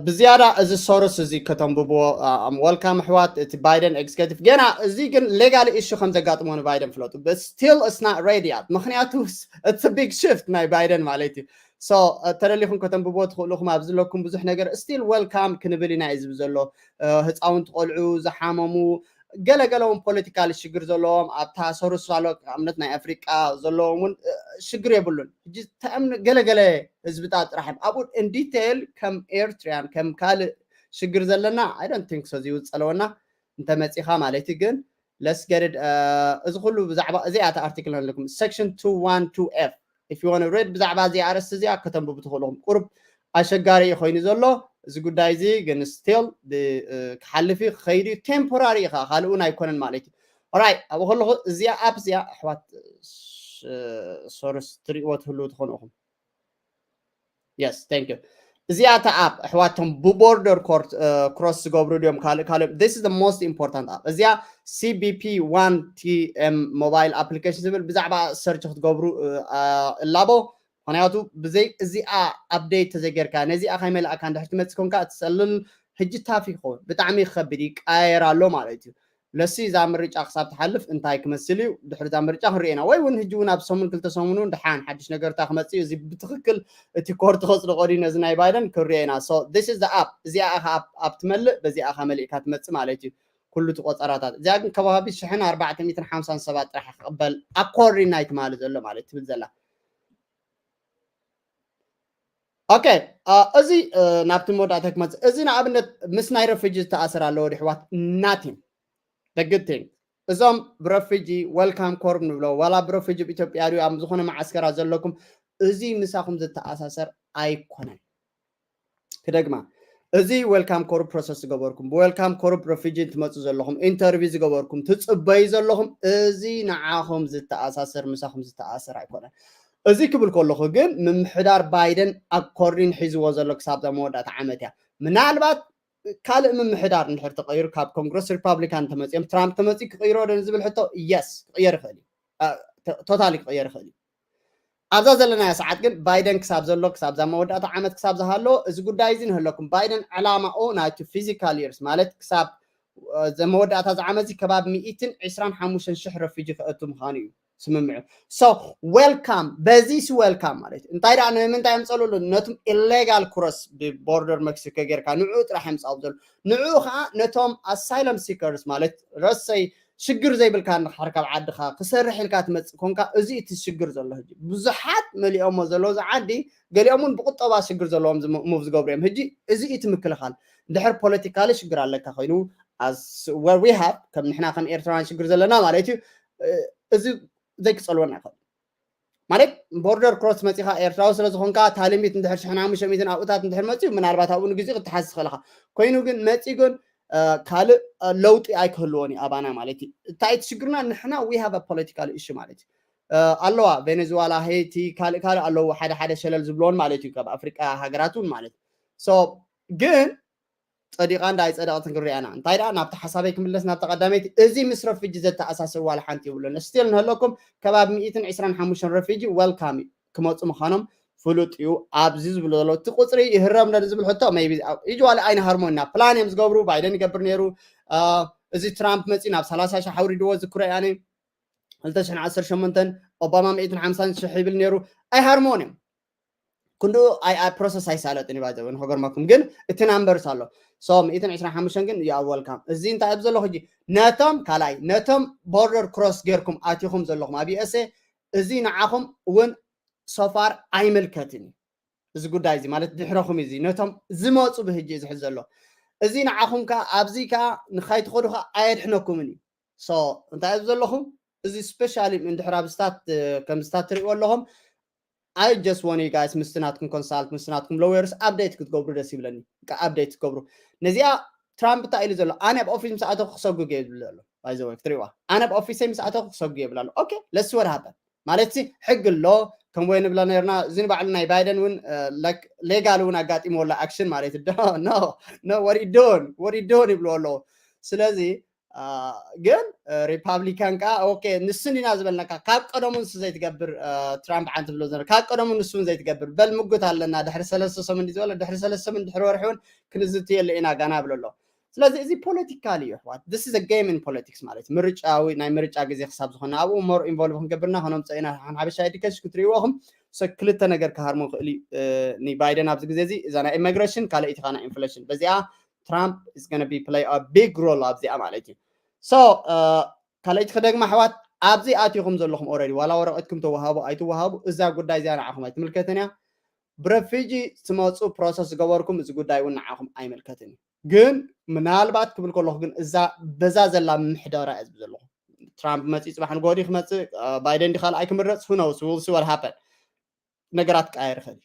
ብዝያዳ እዚ ሶርስ እዚ ከተንብብዎ። Welcome ኣሕዋት። እቲ ባይደን ኤግዜኪቲቭ ገና እዚ ግን ሌጋል ኢሹ ከም ዘጋጥሞ ንባይደን ፍለጡ። Still it's not ready yet። ምክንያቱ it's big shift ናይ ባይደን ማለት እዩ። So ተደሊኹም ከተንብብዎ ትኽእሉ ኢኹም። ኣብዚ ዘለኩም ብዙሕ ነገር still welcome ክንብል ኢና እዩ ዝብል ዘሎ። ህፃውንቲ ቆልዑ፣ ዝሓመሙ፣ ገለገለ እውን ፖለቲካል ሽግር ዘለዎም ኣብታ ሰሩስ ኣሎ ኣብነት ናይ ኣፍሪቃ ዘለዎም እውን ሽግር የብሉን። ሕጂ ተኣምን ገለገለ ህዝብታት ጥራሕ እዮም ኣብኡ ኢን ዲቴይል ከም ኤርትሪያን ከም ካልእ ሽግር ዘለና I don't think so ዝይውፀለወና እንተመፂኻ ማለት እዩ። ግን let's get it እዚ ኩሉ ብዛዕባ እዚኣ እታ ኣርቲክል ኣለኩም section two one two F if you want to read ብዛዕባ እዚኣ ኣርእስቲ እዚኣ ከተንብቡ ትኽእሉ ኢኹም። ቁሩብ ኣሸጋሪ እዩ ኮይኑ ዘሎ እዚ ጉዳይ እዚ ግን still ክሓልፍ እዩ ክኸይድ እዩ። ቴምፖራሪ እዩ ከዓ ካልእ እውን ኣይኮነን ማለት እዩ። ኦራይት ኣብኡ ከለኹ እዚኣ ኣፕ እዚኣ ኣሕዋት ሶርስ ትሪእዎ ትህልው ትኾኑ ኢኹም። Yes, thank you። እዚኣ እታ ኣፕ ኣሕዋቶም ብቦርደር ኮርት ክሮስ ዝገብሩ ድዮም ካልእ ካልእ this is the most important app። እዚኣ C B P one T M mobile application ዝብል ብዛዕባ ሰርች ክትገብሩ እላቦ። ምክንያቱ ብዘይ እዚኣ ኣፕዴት ተዘይጌርካ ነዚኣ ከይመልእካ እንድሕር ትመፅእ ኮንካ ትፀልል። ሕጂ ታፍ ይኸውን ብጣዕሚ ይከብድ ይቃየር ኣሎ ማለት እዩ። ለሲ እዛ ምርጫ ክሳብ ትሓልፍ እንታይ ክመስል እዩ ድሕሪ እዛ ምርጫ ክንሪኤና ወይ እውን ሕጂ እውን ኣብ ሰሙን ክልተ ሰሙን እውን ድሓን ሓድሽ ነገርታ ክመፅእ እዩ። እዚ ብትክክል እቲ ኮርት ከፅድቆ ድዩ ነዚ ናይ ባይደን ክንሪኤና። So this is the app እዚኣ ኢኻ ኣብ ትመልእ በዚኣ ኢኻ መሊእካ ትመፅእ ማለት እዩ። ኩሉ እቲ ቆፀራታት እዚኣ ግን ከባቢ ሽሕን ኣርባዕተ ሚእትን ሓምሳን ሰባት ጥራሕ ክቕበል ኣኮርዲን ናይ ትማሊ ዘሎ ማለት ትብል ዘላ። ኦኬ እዚ ናብቲ መወዳእታ ክመፅእ እዚ ንኣብነት ምስ ናይ ረፊጂ ዝተኣሰር ኣለዎ ድሕዋት ናቲን ደግቴን እዞም ብረፊጂ ወልካም ኮርብ ንብሎ ዋላ ብረፊጂ ኣብ ኢትዮጵያ ድዩ ኣብ ዝኾነ መዓስከራ ዘለኩም እዚ ምሳኹም ዝተኣሳሰር ኣይኮነን። ክደግማ እዚ ዌልካም ኮርብ ፕሮሰስ ዝገበርኩም ብዌልካም ኮርብ ረፊጂ ትመፁ ዘለኹም ኢንተርቪው ዝገበርኩም ትፅበዩ ዘለኹም እዚ ንዓኹም ዝተኣሳሰር ምሳኹም ዝተኣሰር ኣይኮነን። እዚ ክብል ከለኹ ግን ምምሕዳር ባይደን ኣኮርዲን ሒዝዎ ዘሎ ክሳብ እዛ መወዳእታ ዓመት እያ። ምናልባት ካልእ ምምሕዳር እንድሕር ተቐይሩ ካብ ኮንግረስ ሪፓብሊካን ተመፅኦም ትራምፕ ተመፂኡ ክቕይሮ ዶ ዝብል ሕቶ የስ ክቕየር ይኽእል እዩ። ቶታሊ ክቕየር ይኽእል እዩ። ኣብዛ ዘለናያ ሰዓት ግን ባይደን ክሳብ ዘሎ ክሳብ እዛ መወዳእታ ዓመት ክሳብ ዝሃሎ እዚ ጉዳይ እዚ ንህለኩም ባይደን ዕላማኡ ናይቲ ፊዚካል የርስ ማለት ክሳብ መወዳእታ እዚ ዓመት እዚ ከባቢ ሚእትን ዕስራን ሓሙሽተን ሽሕ ረፊጂ ክእቱ ምዃኑ እዩ ስምምዑ። So welcome በዚ ሲ welcome ማለት እዩ። እንታይ ደኣ ንምንታይ የምፀሉሉ ነቱም ኢሌጋል ክሮስ ብቦርደር መክሲኮ ጌርካ ንዕኡ ጥራሕ የምፃው ዘሎ ንዕኡ ከዓ ነቶም ኣሳይለም ሲከርስ ማለት ረሰይ ሽግር ዘይብልካ እንድሕር ካብ ዓድኻ ክሰርሕ ኢልካ ትመፅእ ኮንካ እዚ እቲ ሽግር ዘሎ ሕጂ ብዙሓት መሊኦሞ ዘለዉ እዚ ዓዲ ገሊኦም እውን ብቁጠባ ሽግር ዘለዎም ሙቭ ዝገብሩ እዮም። ሕጂ እዚ እቲ ምክልኻል እንድሕር ፖለቲካሊ ሽግር ኣለካ ኮይኑ we have ከም ንሕና ከም ኤርትራውያን ሽግር ዘለና ማለት እዩ። እዚ ዘይክፀልወና ይኽእል ማለት ቦርደር ክሮስ መፂኻ ኤርትራዊ ስለ ዝኾንካ ታሊሚት እንድሕር ሽሕን ሓሙሽተ ሚእትን ኣብኡታት እንድሕር መፅዩ ምናልባት ኣብኡ ንግዜኡ ክትሓዝ ትኽእል ኢኻ። ኮይኑ ግን መፂ ግን ካልእ ለውጢ ኣይክህልዎን እዩ ኣባና ማለት እዩ። እንታይ እቲ ሽግርና ንሕና we have a political issue ማለት እዩ። ኣለዋ ቬኔዙዋላ ሄይቲ ካልእ ካልእ ኣለዉ ሓደ ሓደ ሸለል ዝብልዎን ማለት እዩ ካብ ኣፍሪቃ ሃገራት እውን ማለት so ግን ፀዲቓ እንዳ ኣይፀደቐትን ክንሪኣና እንታይ ደኣ ናብቲ ሓሳበይ ክምለስ ናብቲ ቀዳመይቲ እዚ ምስ ረፊጂ ዘተኣሳስር ዋላ ሓንቲ የብሉን ስቲል ንህለኩም ከባቢ ሚእትን ዕስራን ሓሙሽተን ረፊጂ ወልካም ክመፁ ምዃኖም ፍሉጥ እዩ። ኣብዚ ዝብሉ ዘሎ እቲ ቁፅሪ ይህረም ዶ ዝብል ሕቶ ሜይ ቢ ኢጅዋሊ ኣይንሃርሞ ኢና ፕላን እዮም ዝገብሩ ባይደን ይገብር ነይሩ። እዚ ትራምፕ መፂ ናብ ሰላሳ ሺሕ ኣውሪድዎ ዝክሮ ያነ ክልተ ሽሕን ዓሰርተ ሸሞንተን ኦባማ ሚእትን ሓምሳን ሽሕ ይብል ነይሩ ኣይሃርሞን እዮም። ክንድኡ ኣይ ፕሮሰስ ኣይሳለጥን እዩ ባይዘው ንከገርመኩም ግን እቲ ናምበርስ ኣሎ so ሚእትን ዕስራን ሓሙሽተን ግን you are welcome እዚ እንታይ ኣብ ዘለኹ ሕጂ ነቶም ካልኣይ ነቶም ቦርደር ክሮስ ጌርኩም ኣቲኹም ዘለኹም ኣብ USA እዚ ንዓኹም እውን so far ኣይምልከትን እዩ። እዚ ጉዳይ እዚ ማለት ድሕረኹም እዩ እዚ ነቶም ዝመፁ ብህጂ እዩ ዝሕዝ ዘሎ እዚ ንዓኹም ከዓ ኣብዚ ከዓ ንኻይትኸዱ ከዓ ኣየድሕነኩምን እዩ። So እንታይ ኣብዚ ዘለኹም እዚ ስፔሻሊ እንድሕር ኣብ ስታት ከም ስታት ትሪእዎ ኣለኹም I just want you guys ምስቲ ናትኩም ኮንሳልት ምስቲ ናትኩም ሎየርስ ኣፕዴት ክትገብሩ ደስ ይብለኒ። ኣፕዴት ክትገብሩ ነዚኣ ትራምፕ እንታይ ኢሉ ዘሎ ኣነ ኣብ ኦፊስ ምስ ኣተኹ ክሰጉግ እየ ዝብል ዘሎ ባይዘወይ ክትሪእዋ ኣነ ኣብ ኦፊሰይ ምስ ኣተኹ ክሰጉግ እየ ይብል ኣሎ። ኦኬ let's see what happen ማለት ሲ ሕጊ ኣሎ ከም ወይ ንብሎ ነርና እዚ ንባዕሉ ናይ ባይደን እውን ሌጋል እውን ኣጋጢሞ ኣሎ ኣክሽን ማለት ዶ no no what you doing what you doing ይብልዎ ኣለዎ። ስለዚ ግን ሪፓብሊካን ከዓ ኦኬ ንሱ እንዲና ዝበልናካ ካብ ቀደሙ ንሱ ዘይትገብር ትራምፕ ዓን ትብሎ ዘለ ካብ ቀደሙ ንሱ እውን ዘይትገብር በል ምጉት ኣለና ድሕሪ ሰለስተ ሰሙን ዝበለ ድሕሪ ሰለስተ ሰሙን ድሕሪ ወርሒ እውን ክንዝትየሉ ኢና ጋና ብሎ ኣሎ። ስለዚ እዚ ፖለቲካል እዩ ኣሕዋት this is a game in politics ማለት ምርጫዊ ናይ ምርጫ ግዜ ክሳብ ዝኾነ ኣብኡ more involve ክንገብርና ከነምፀ ኢና ሓን ሓበሻ ኤዱኬሽን ክትሪእዎኹም ክልተ ነገር ክሃርሞ ክእል እዩ። ንባይደን ኣብዚ ግዜ እዚ እዛ ናይ ኢሚግሬሽን ካልኣይቲ ከዓ ናይ ኢንፍሌሽን በዚኣ ትራምፕ is gonna be play a big role ኣብዚኣ ማለት እዩ። So ካልኣይቲ ክደግማ ኣሕዋት፣ ኣብዚ ኣትኹም ዘለኹም already ዋላ ወረቐትኩም ተወሃቡ ኣይትወሃቡ፣ እዛ ጉዳይ እዚኣ ንዓኹም ኣይትምልከትን እያ። ብረፊጂ ትመፁ ፕሮሰስ ዝገበርኩም እዚ ጉዳይ እውን ንዓኹም ኣይምልከትን እዩ። ግን ምናልባት ክብል ከለኹ ግን እዛ በዛ ዘላ ምሕደራ እያ ዝብል ዘለኹ። ትራምፕ መፂ ፅባሕ ንጎዲ ክመፅእ ባይደን ዲ ካልኣይ ክምረፅ ሁነውስ ውልሲ ወል ሃፐን ነገራት ክቀየር ይኽእል እዩ።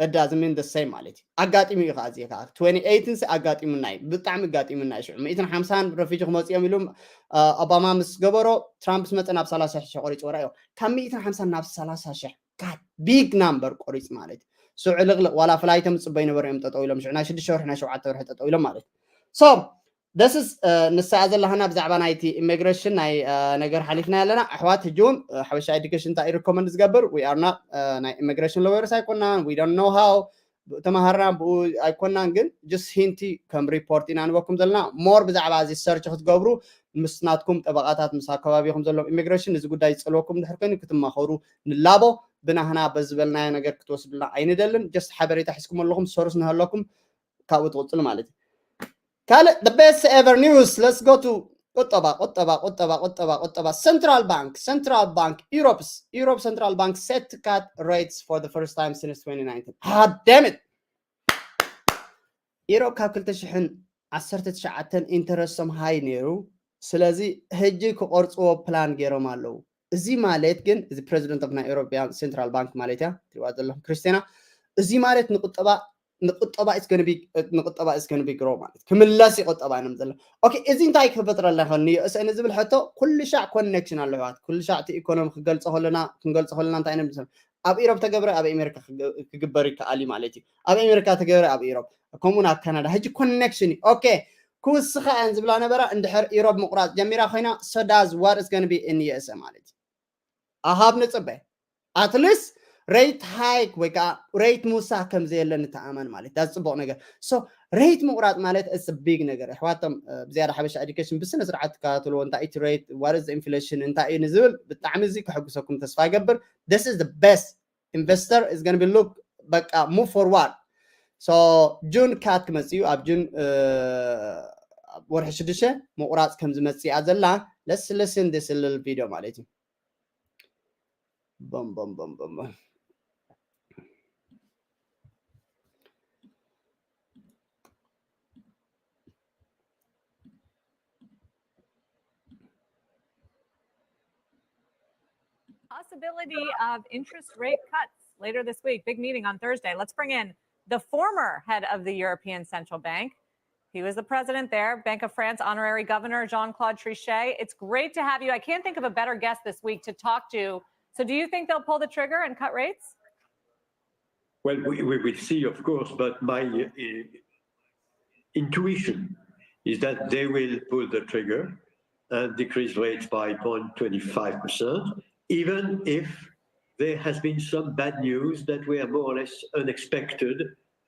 እዳ ዝምን ደሰይ ማለት እዩ። ኣጋጢሙ እዩ ከዓ እዚ ከዓ ትወንቲ ኤይትን ሲ ኣጋጢሙና እዩ፣ ብጣዕሚ ኣጋጢሙና እዩ። ሽዑ ሚእትን ሓምሳን ረፊጂ ክመፁ እዮም ኢሉ ኦባማ ምስ ገበሮ፣ ትራምፕ ምስ መፀ ናብ ሰላሳ ሽሕ ቆሪፅዎ ራእዮ። ካብ ሚእትን ሓምሳን ናብ ሰላሳ ሽሕ፣ ጋድ፣ ቢግ ናምበር ቆሪፅ ማለት እዩ። ሽዑ ልቕልቕ ዋላ ፍላይት ምፅበይ ነበሩ እዮም ጠጠው ኢሎም። ሽዑ ናይ ሽዱሽተ ወርሒ ናይ ሸውዓተ ወርሒ ጠጠው ኢሎም ማለት እዩ። So ንሳ ዘለሃና ብዛዕባ ናይቲ ኢሚግሬሽን ናይ ነገር ሓሊፍና ኣለና ኣሕዋት። ሕጂ እውን ሓበሻ ኤዱኬሽን እንታይ ሪኮመንድ ዝገብር? We are not ናይ ኢሚግሬሽን ሎየርስ ኣይኮናን፣ we don't know how ተማሃርና ብኡ ኣይኮናን፣ ግን just ሂንቲ ከም ሪፖርት ኢና ንበኩም ዘለና። ሞር ብዛዕባ እዚ ሰርች ክትገብሩ ምስ ናትኩም ጠበቃታት፣ ምስ ኣከባቢኹም ዘለዎም ኢሚግሬሽን እዚ ጉዳይ ዝፀልወኩም ድሕር ኮይኑ ክትማኸሩ ንላቦ። ብናህና በዝበልናዮ ነገር ክትወስዱና ኣይንደልን። just ሓበሬታ ሒዝኩም ኣለኹም፣ ሶርስ ንሃለኩም ካብኡ ትቕፅሉ ማለት እዩ። ካልእ the best ever news, let's go to ቁጠባ ቁጠባ ቁጠባ ቁጠባ ቁጠባ። Central Bank, Central Bank, Europe's Europe Central Bank set to cut rates for the first time since twenty nineteen. Ah, damn it! ኢሮብ ካብ ክልተ ሽሕን ዓሰርተ ትሽዓተን ኢንተረስቶም ሃይ ነይሩ። ስለዚ ሕጂ ክቆርፅዎ ፕላን ገይሮም ኣለዉ። እዚ ማለት ግን እዚ ፕሬዚደንት ኦፍ ናይ ኤሮፒያን ሴንትራል ባንክ ማለት እያ ትሪዋ ዘለኹም ክርስቲያና። እዚ ማለት ንቁጠባ ንቁጠባ is gonna be ንቁጠባ is gonna be grow ማለት ክምለስ እዩ ቁጠባ ኢኖም ዘሎ። ኦኬ፣ እዚ እንታይ ክፈጥረልና ይኽእል ንየእሰ ንዝብል ሕቶ ኩሉ ሻዕ ኮኔክሽን ኣሎ ኣሕዋት። ኩሉ ሻዕ እቲ ኢኮኖሚ ክገልጾ ከለና ክንገልጾ ከለና እንታይ ኢና ንብል? ኣብ ኢሮብ ተገብረ ኣብ ኣሜሪካ ክገ- ክግበር ይከኣል እዩ ማለት እዩ። ኣብ ኣሜሪካ ተገብረ ኣብ ኢሮብ፣ ከምኡውን ኣብ ካናዳ። ሕጂ ኮኔክሽን እዩ። ኦኬ፣ ክውስኻ እየን ዝብላ ነበራ። እንድሕር ኢሮብ ምቑራፅ ጀሚራ ኮይና፣ so does what is gonna be in የእሰ ማለት እዩ። ኣሃብ ንፅበ ኣትሊስት ሬት ሃይክ ወይ ከዓ ሬት ምውሳኽ ከም ዘየለ ንተኣመን ማለት እዩ። ዳዚ ፅቡቅ ነገር። So ሬት ምቁራፅ ማለት it's a big ነገር። ኣሕዋቶም ብዝያዳ ሓበሻ ኤዱኬሽን ብስነ ስርዓት ትከታተልዎ፣ እንታይ እቲ ሬት፣ what is inflation፣ እንታይ እዩ ንዝብል ብጣዕሚ እዚ ከሐጉሰኩም ተስፋ ይገብር። This is the best. Investor is gonna be look በቃ move forward. So ጁን ካት ክመፅእ እዩ። ኣብ ጁን ወርሒ ሽዱሽተ ምቁራፅ ከም ዝመፅእ እያ ዘላ። Let's listen this little video ማለት እዩ። Boom, boom, boom, boom, boom. Possibility of interest rate cuts later this week. Big meeting on Thursday. Let's bring in the former head of the European Central Bank. He was the president there, Bank of France honorary governor Jean Claude Trichet. It's great to have you. I can't think of a better guest this week to talk to. So, do you think they'll pull the trigger and cut rates? Well, we, we will see, of course, but my uh, intuition is that they will pull the trigger and decrease rates by zero point two five percent, even if there has been some bad news that were more or less unexpected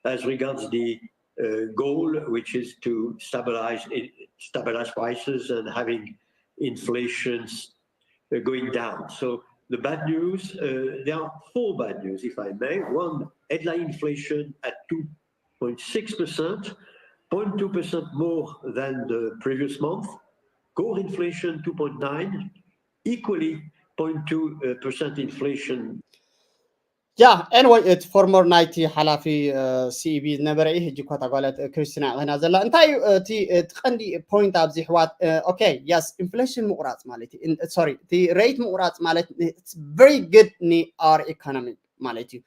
as regards the uh, goal, which is to stabilize, stabilize prices and having inflations uh, going down. So the bad news, uh, there are four bad news, if I may. One, headline inflation at two point six percent, zero point two percent more than the previous month. Core inflation two point nine, equally zero point two percent inflation. ያ ኤንወይ እቲ ፎርመር ናይቲ ሓላፊ ሲኢቢ ዝነበረ እዩ። ሕጂ እኳ እታ ጓል ክሪስቲና ኮይና ዘላ። እንታይ እዩ እቲ እቲ ቀንዲ ፖይንት ኣብዚ ኣሕዋት? ኦኬ፣ የስ፣ ኢንፍሌሽን ምቁራፅ ማለት እዩ። ሶሪ፣ እቲ ሬት ምቁራፅ ማለት very good ን our economy ማለት እዩ።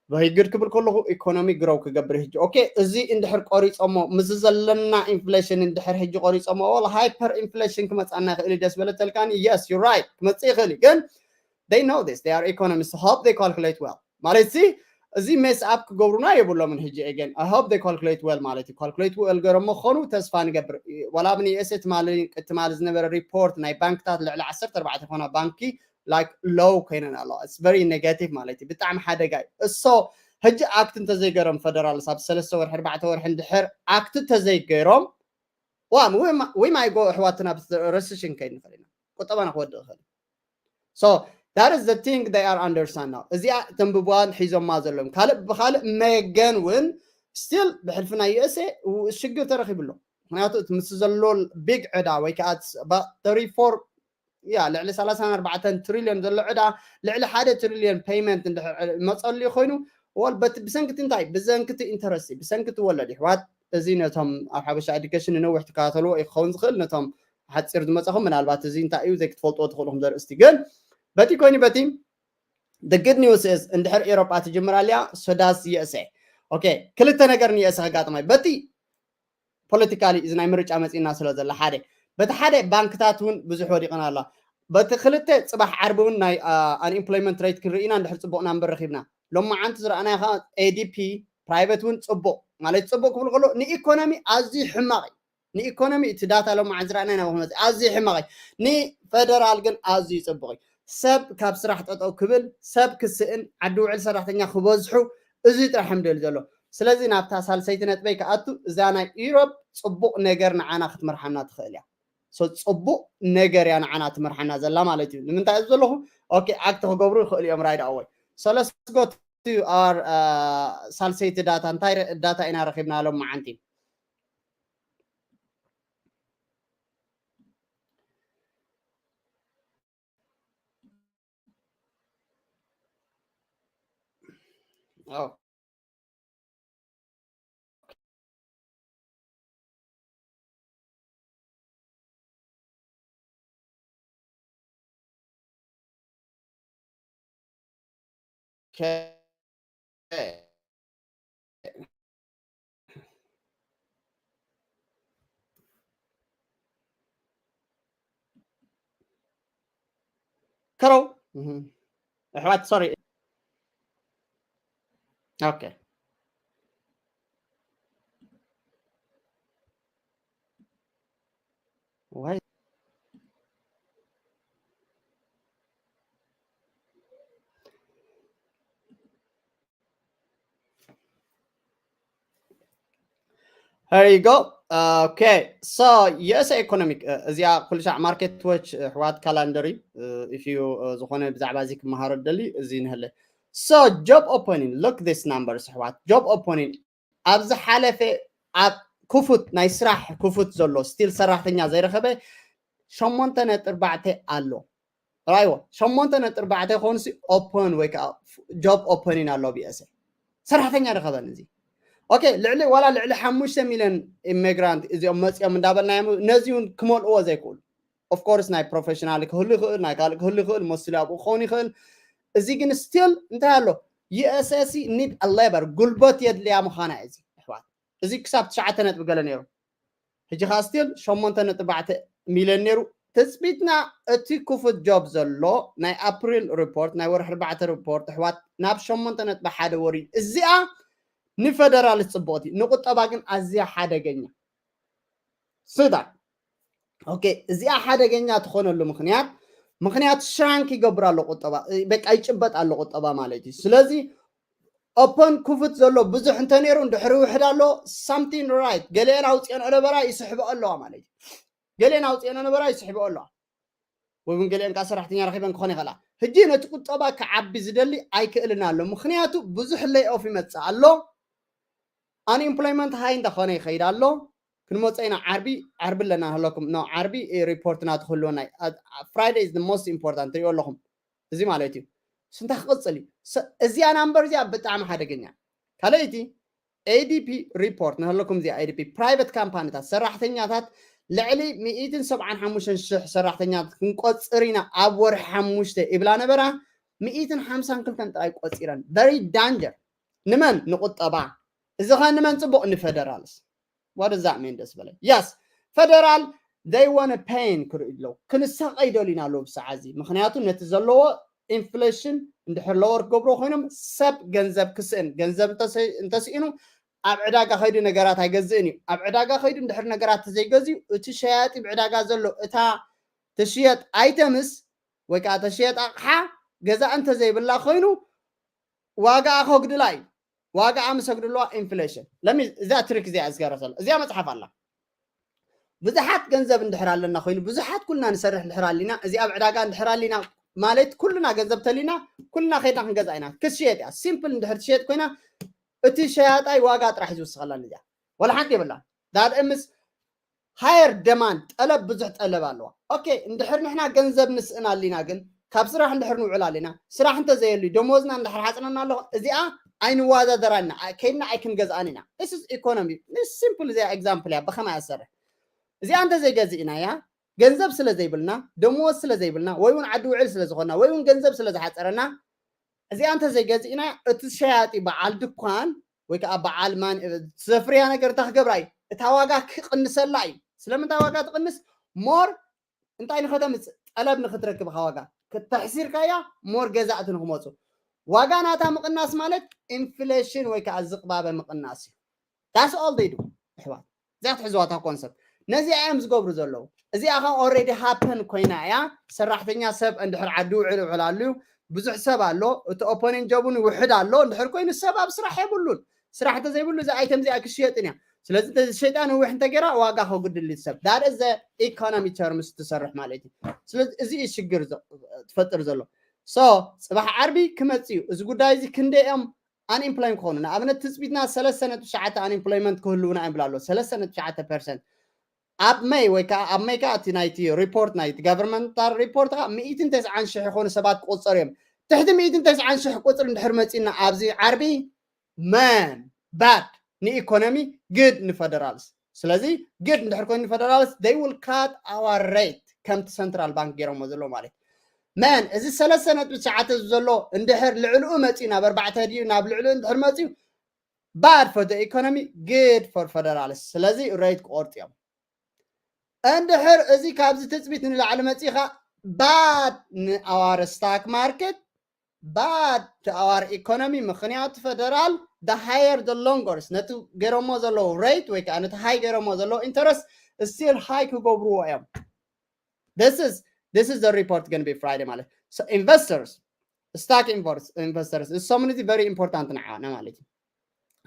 Very good ክብል ከለኹ ኢኮኖሚ ግሮው ክገብር ሕጂ። ኦኬ፣ እዚ እንድሕር ቆሪፆሞ፣ ምስዚ ዘለና ኢንፍሌሽን እንድሕር ሕጂ ቆሪፆሞ፣ well hyper inflation ክመፃና ይኽእል እዩ። ደስ በለተልካኒ። Yes, you're right፣ ክመፅእ ይኽእል እዩ። ግን they know this, they are economists, hope they calculate well ማለት ሲ እዚ ሜስ ኣፕ ክገብሩና የብሎምን። ሕጂ again I hope they calculate well ማለት እዩ። ካልኩሌት ዌል ገይሮሞ ክኾኑ ተስፋ ንገብር። ዋላ ብንየእስ ትማሊ ትማሊ ዝነበረ ሪፖርት ናይ ባንክታት ልዕሊ ዓሰርተ ኣርባዕተ ዝኾና ባንኪ like low ኮይነን ኣለዋ። It's very negative ማለት እዩ። ብጣዕሚ ሓደጋ እዩ እሶ። ሕጂ ኣክት እንተዘይገይሮም ፈደራልስ ኣብ ሰለስተ ወርሒ ኣርባዕተ ወርሒ እንድሕር ኣክት እንተዘይገይሮም ዋ we might go ኣሕዋትና ብ recession ከይድ ንኽእል ኢና። ቁጠባና ክወድቕ ይኽእል። So that is the thing they are understand now። እዚኣ ተንብቧን ሒዞማ ዘለዎም ካልእ ብኻልእ መገን እውን still ብሕልፊ ናይ ዩኤስኤ ሽግር ተረኺቡ ኣሎ። ምክንያቱ እቲ ምስ ዘሎ ቢግ ዕዳ ወይ ከዓ ተሪፎር ያ ልዕሊ ሰላሳን ኣርባዕተን ትሪልዮን ዘሎ ዕዳ ልዕሊ ሓደ ትሪልዮን ፔይመንት እንድሕር መፀሉ ኮይኑ ወል በቲ ብሰንክቲ እንታይ ብሰንክቲ ኢንተረስቲ ብሰንክቲ ወለድ ይሕዋት እዚ ነቶም ኣብ ሓበሻ ኤዱኬሽን ንነዊሕ ትከታተልዎ ይኸውን ዝኽእል ነቶም ሓፂር ዝመፀኹም ምናልባት እዚ እንታይ እዩ ዘይክትፈልጥዎ ትኽእልኹም ዘርእስቲ ግን በቲ ኮይኑ በቲ the good news is እንድሕር ኤሮጳ ትጅምር ኣልያ ሶዳስ USA okay ክልተ ነገር ንየሰ ከጋጥማይ በቲ ፖለቲካሊ እዚ ናይ ምርጫ መፂና ስለ ዘላ ሓደ በቲ ሓደ ባንክታት እውን ብዙሕ ወዲቕና ኣሎ በቲ ክልተ ፅባሕ ዓርቢ እውን ናይ ኣንኤምፕሎይመንት ሬት ክንርኢ ኢና እንድሕር ፅቡቕ ናምበር ረኪብና ሎማዓንቲ ዝረኣናዮ ከዓ ኤዲፒ ፕራይቨት እውን ፅቡቕ ማለት ፅቡቕ ክብል ከሎ ንኢኮኖሚ ኣዝዩ ሕማቕ እዩ ንኢኮኖሚ እቲ ዳታ ሎማዓንቲ ዝረኣናዮ ናብ ክመፅእ ኣዝዩ ሕማቕ እዩ ንፌደራል ግን ኣዝዩ ፅቡቕ እዩ ሰብ ካብ ስራሕ ጠጠው ክብል ሰብ ክስእን ዓዲ ውዕል ሰራሕተኛ ክበዝሑ እዚ ጥራሕ ምደል ዘሎ ስለዚ ናብታ ሳልሰይቲ ነጥበይ ክኣቱ እዛ ናይ ኢሮብ ፅቡቕ ነገር ንዓና ክትመርሓና ትኽእል እያ። So ፅቡቕ ነገር እያ ንዓና ትመርሓና ዘላ ማለት እዩ። ንምንታይ እዚ ዘለኹ okay act ክገብሩ ይኽእሉ እዮም right away። So let's go to our ሳልሰይቲ ዳታ እንታይ ዳታ ኢና ረኺብና ሎም መዓንቲ Oh. Okay. Hello. Mm-hmm. What? Sorry. Okay. Why? Here you go. Okay. So USA economic እዚኣ ኩሉ ሻዕ ማርኬት ዎች ኣሕዋት ካላንደሪ if you ዝኾነ ብዛዕባ እዚ ክመሃሮ ደሊ እዚ ንህለ so job opening look this numbers ኣሕዋት job opening ኣብ ዝሓለፈ ኣብ ክፉት ናይ ስራሕ ክፉት ዘሎ ስቲል ሰራሕተኛ ዘይረኸበ ሸሞንተ ነጥቢ ኣርባዕተ ኣሎ ራይዎ ሸሞንተ ነጥቢ ኣርባዕተ ይኸውን ሲ ኦፐን ወይ ከዓ job opening ኣሎ USA ሰራሕተኛ ረኸበን እዚ okay ልዕሊ ዋላ ልዕሊ ሓሙሽተ ሚልዮን ኢሚግራንት እዚኦም መፂኦም እንዳበልናዮም ነዚ እውን ክመልእዎ ዘይክእሉ of course ናይ ፕሮፌሽናል ክህሉ ይኽእል ናይ ካልእ ክህሉ ይኽእል መስሉ ኣብኡ ክኸውን ይኽእል እዚ ግን ስቲል እንታይ ኣሎ USA need a labor ጉልበት የድልያ ምዃና እዚ ኣሕዋት እዚ ክሳብ ትሽዓተ ነጥቢ ገለ ነይሩ ሕጂ ከዓ ስቲል ሸሞንተ ነጥቢ ኣርባዕተ ሚልዮን ነይሩ ትፅቢትና እቲ ክፉት ጆብ ዘሎ ናይ ኣፕሪል ሪፖርት ናይ ወርሒ ኣርባዕተ ሪፖርት ኣሕዋት ናብ ሸሞንተ ነጥቢ ሓደ ወሪድ እዚኣ ንፈደራል ፅቡቕቲ ንቁጠባ ግን ኣዝያ ሓደገኛ ስዳን okay እዚኣ ሓደገኛ ትኾነሉ ምክንያት ምክንያት ሽራንክ ይገብር ኣሎ ቁጠባ በቃ ይጭበጥ ኣሎ ቁጠባ ማለት እዩ ስለዚ ኦፐን ክፉት ዘሎ ብዙሕ እንተ ነይሩ እንድሕሪ ውሕድ ኣሎ something right ገሊአን ኣውፅኦን ነበራ ይስሕበኦ ኣለዋ ማለት እዩ ገሊአን ኣውፅኦን ነበራ ይስሕበኦ ኣለዋ ወይ እውን ገሊአን ከዓ ሰራሕተኛ ረኪበን ክኾን ይኽእላ ሕጂ ነቲ ቁጠባ ክዓቢ ዝደሊ ኣይክእልን ኣሎ ምክንያቱ ብዙሕ lay off ይመፅእ ኣሎ unemployment high እንዳኾነ ይኸይድ ኣሎ ክንመፀ ኢና ዓርቢ ዓርቢ ኣለና ህለኩም no ዓርቢ ሪፖርትና ትክህልወና Friday is the most important ትሪኦ ኣለኹም እዚ ማለት እዩ ስንታ ክቅፅል እዩ እዚኣ ናምበር እዚኣ ብጣዕሚ ሓደገኛ ካልኣይቲ ADP report ንህለኩም እዚኣ ADP private ካምፓኒታት ሰራሕተኛታት ልዕሊ ሚእትን ሰብዓን ሓሙሽተን ሽሕ ሰራሕተኛታት ክንቆፅር ኢና ኣብ ወርሒ ሓሙሽተ ይብላ ነበራ ሚእትን ሓምሳን ክልተን ጥራይ ቆፂረን very danger ንመን ንቁጠባ እዚ ኸ ንመን ፅቡቕ ንፈደራልስ what does that mean ደስ በለኝ yes federal they want pain ክርኢ ኣለዉ ክንሳቀ ይደልዩና ኣለዉ ብሰዓ እዚ ምክንያቱ ነቲ ዘለዎ ኢንፍሌሽን እንድሕር ለወር ክገብሮ ኮይኖም ሰብ ገንዘብ ክስእን ገንዘብ እንተስኢኑ ኣብ ዕዳጋ ከይዱ ነገራት ኣይገዝእን እዩ ኣብ ዕዳጋ ከይዱ እንድሕር ነገራት ተዘይገዝዩ እቲ ሸያጢ ብዕዳጋ ዘሎ እታ ትሽየጥ ኣይተምስ ወይ ከዓ ተሽየጥ ኣቕሓ ገዛ እንተዘይብላ ኮይኑ ዋጋኣ ከጉድላ እዩ ዋጋኣ ምስ ኣጉድልዋ ኢንፍሌሽን ለሚ እዛ ትሪክ እዚኣ ዝገረሰሉ እዚኣ መፅሓፍ ኣላ ብዙሓት ገንዘብ እንድሕር ኣለና ኮይኑ ብዙሓት ኩልና ንሰርሕ እንድሕር ኣሊና እዚ ኣብ ዕዳጋ እንድሕር ኣሊና ማለት ኩልና ገንዘብ ተሊና ኩልና ከይድና ክንገዛ ኢና ክትሽየጥ እያ ሲምፕል እንድሕር ትሽየጥ ኮይና እቲ ሸያጣይ ዋጋ ጥራሕ ዝውስኸላ እዚኣ ወላ ሓንቲ የብላ ዳድ ምስ higher demand፣ ጠለብ፣ ብዙሕ ጠለብ ኣለዋ። ኦኬ፣ እንድሕር ንሕና ገንዘብ ንስእን ኣሊና ግን፣ ካብ ስራሕ እንድሕር ንውዕል ኣሊና፣ ስራሕ እንተዘየሉ፣ ደሞዝና እንድሕር ሓፅነና ኣለኹ፣ እዚኣ ኣይንዋዳደራና፣ ከይድና ኣይክንገዝኣን ኢና። This is economy። Simple፣ እዚኣ example እያ፣ ብኸመይ ኣሰርሕ። እዚኣ እንተዘይገዚእናያ፣ ገንዘብ ስለ ዘይብልና፣ ደሞዝ ስለ ዘይብልና፣ ወይ እውን ዓዲ ውዕል ስለ ዝኾንና፣ ወይ እውን ገንዘብ ስለ ዝሓፀረና፣ እዚኣ እንተዘይገዚእና፣ እቲ ሸያጢ በዓል ድኳን ወይ ከዓ በዓል ማን ዘፍርያ ነገር እንታይ ክገብራ እዩ? እታ ዋጋ ክቕንሰላ እዩ። ስለምንታይ ዋጋ ትቕንስ? ሞር እንታይ ንኸተምፅእ? ጠለብ ንኽትረክብ እኻ ዋጋ ከተሕሲርካያ፣ ሞር ገዛእቲ ንኽመፁ። ዋጋ ናታ ምቕናስ ማለት ኢንፍሌሽን ወይ ከዓ ዝቕባበ ምቕናስ እዩ። That's all they do፣ ኣሕዋት። እዚኣ ትሕዝዋ እታ ኮንሰፕት። ነዚኣ እዮም ዝገብሩ ዘለዉ። እዚኣ ኸ already happen ኮይና እያ። ሰራሕተኛ ሰብ እንድሕር ዓዲ ውዕል ውዕል ኣሉ፣ ብዙሕ ሰብ ኣሎ፣ እቲ ኦፖነንት ጀቡን ውሕድ ኣሎ። እንድሕር ኮይኑ ሰብ ኣብ ስራሕ የብሉን። ስራሕ እንተዘይብሉ እዛ ኣይተም እዚኣ ክሽየጥን እያ። ስለዚ እንተ ሸይጣ ንውሕ እንተገይራ ዋጋ ከጉድል እዩ ሰብ። That is the economy terms ትሰርሕ ማለት እዩ። ስለዚ እዚ እዩ ሽግር ዘ-፣ ትፈጥር ዘሎ። So ፅባሕ ዓርቢ ክመፅእ እዩ። እዚ ጉዳይ እዚ ክንደይ እዮም unemployment ክኾኑ? ንኣብነት ትፅቢትና ሰለስተ ነጥቢ ትሽዓተ unemployment ክህልውና እዮም ብላ ኣሎ። ሰለስተ ነጥቢ ትሽዓተ ፐርሰንት። ኣብ መይ ወይ ከዓ ኣብ መይ ከዓ እቲ ናይቲ ሪፖርት፣ ናይቲ ጋቨርንመንታል ሪፖርት ከዓ ሚእትን ተስዓን ሽሕ ይኾኑ ሰባት ክቁፀሩ እዮም። ትሕቲ ሚእትን ተስዓን ሽሕ ቁፅሪ እንድሕር መፂና ኣብዚ ዓርቢ፣ መን ባድ ንኢኮኖሚ፣ ግድ ንፈደራልስ። ስለዚ ግድ እንድሕር ኮይኑ ንፈደራልስ፣ they will cut our rate፣ ከምቲ ሰንትራል ባንክ ገይሮሞ ዘሎ ማለት። መን እዚ ሰለስተ ነጥቢ ትሽዓተ ዘሎ እንድሕር ልዕልኡ መፂኡ፣ ናብ ኣርባዕተ ድዩ ናብ ልዕልኡ እንድሕር መፂኡ፣ bad for the economy, good for federalists። ስለዚ ሬት ክቆርጡ እዮም። እንድሕር እዚ ካብዚ ትፅቢት ንላዕሊ መፂኻ፣ bad ን our stock market, bad to our economy። ምኽንያቱ ፈደራል፣ the higher the lowers፣ ነቲ ገይሮሞ ዘለዉ ሬት ወይ ከዓ ነቲ ሃይ ገይሮሞ ዘለዉ ኢንተረስት ስቲል ሃይ ክገብርዎ እዮም። This is this is the report gonna be Friday ማለት። So investors, stock investors፣ እሶም እዚ very important ንዓና ማለት እዩ።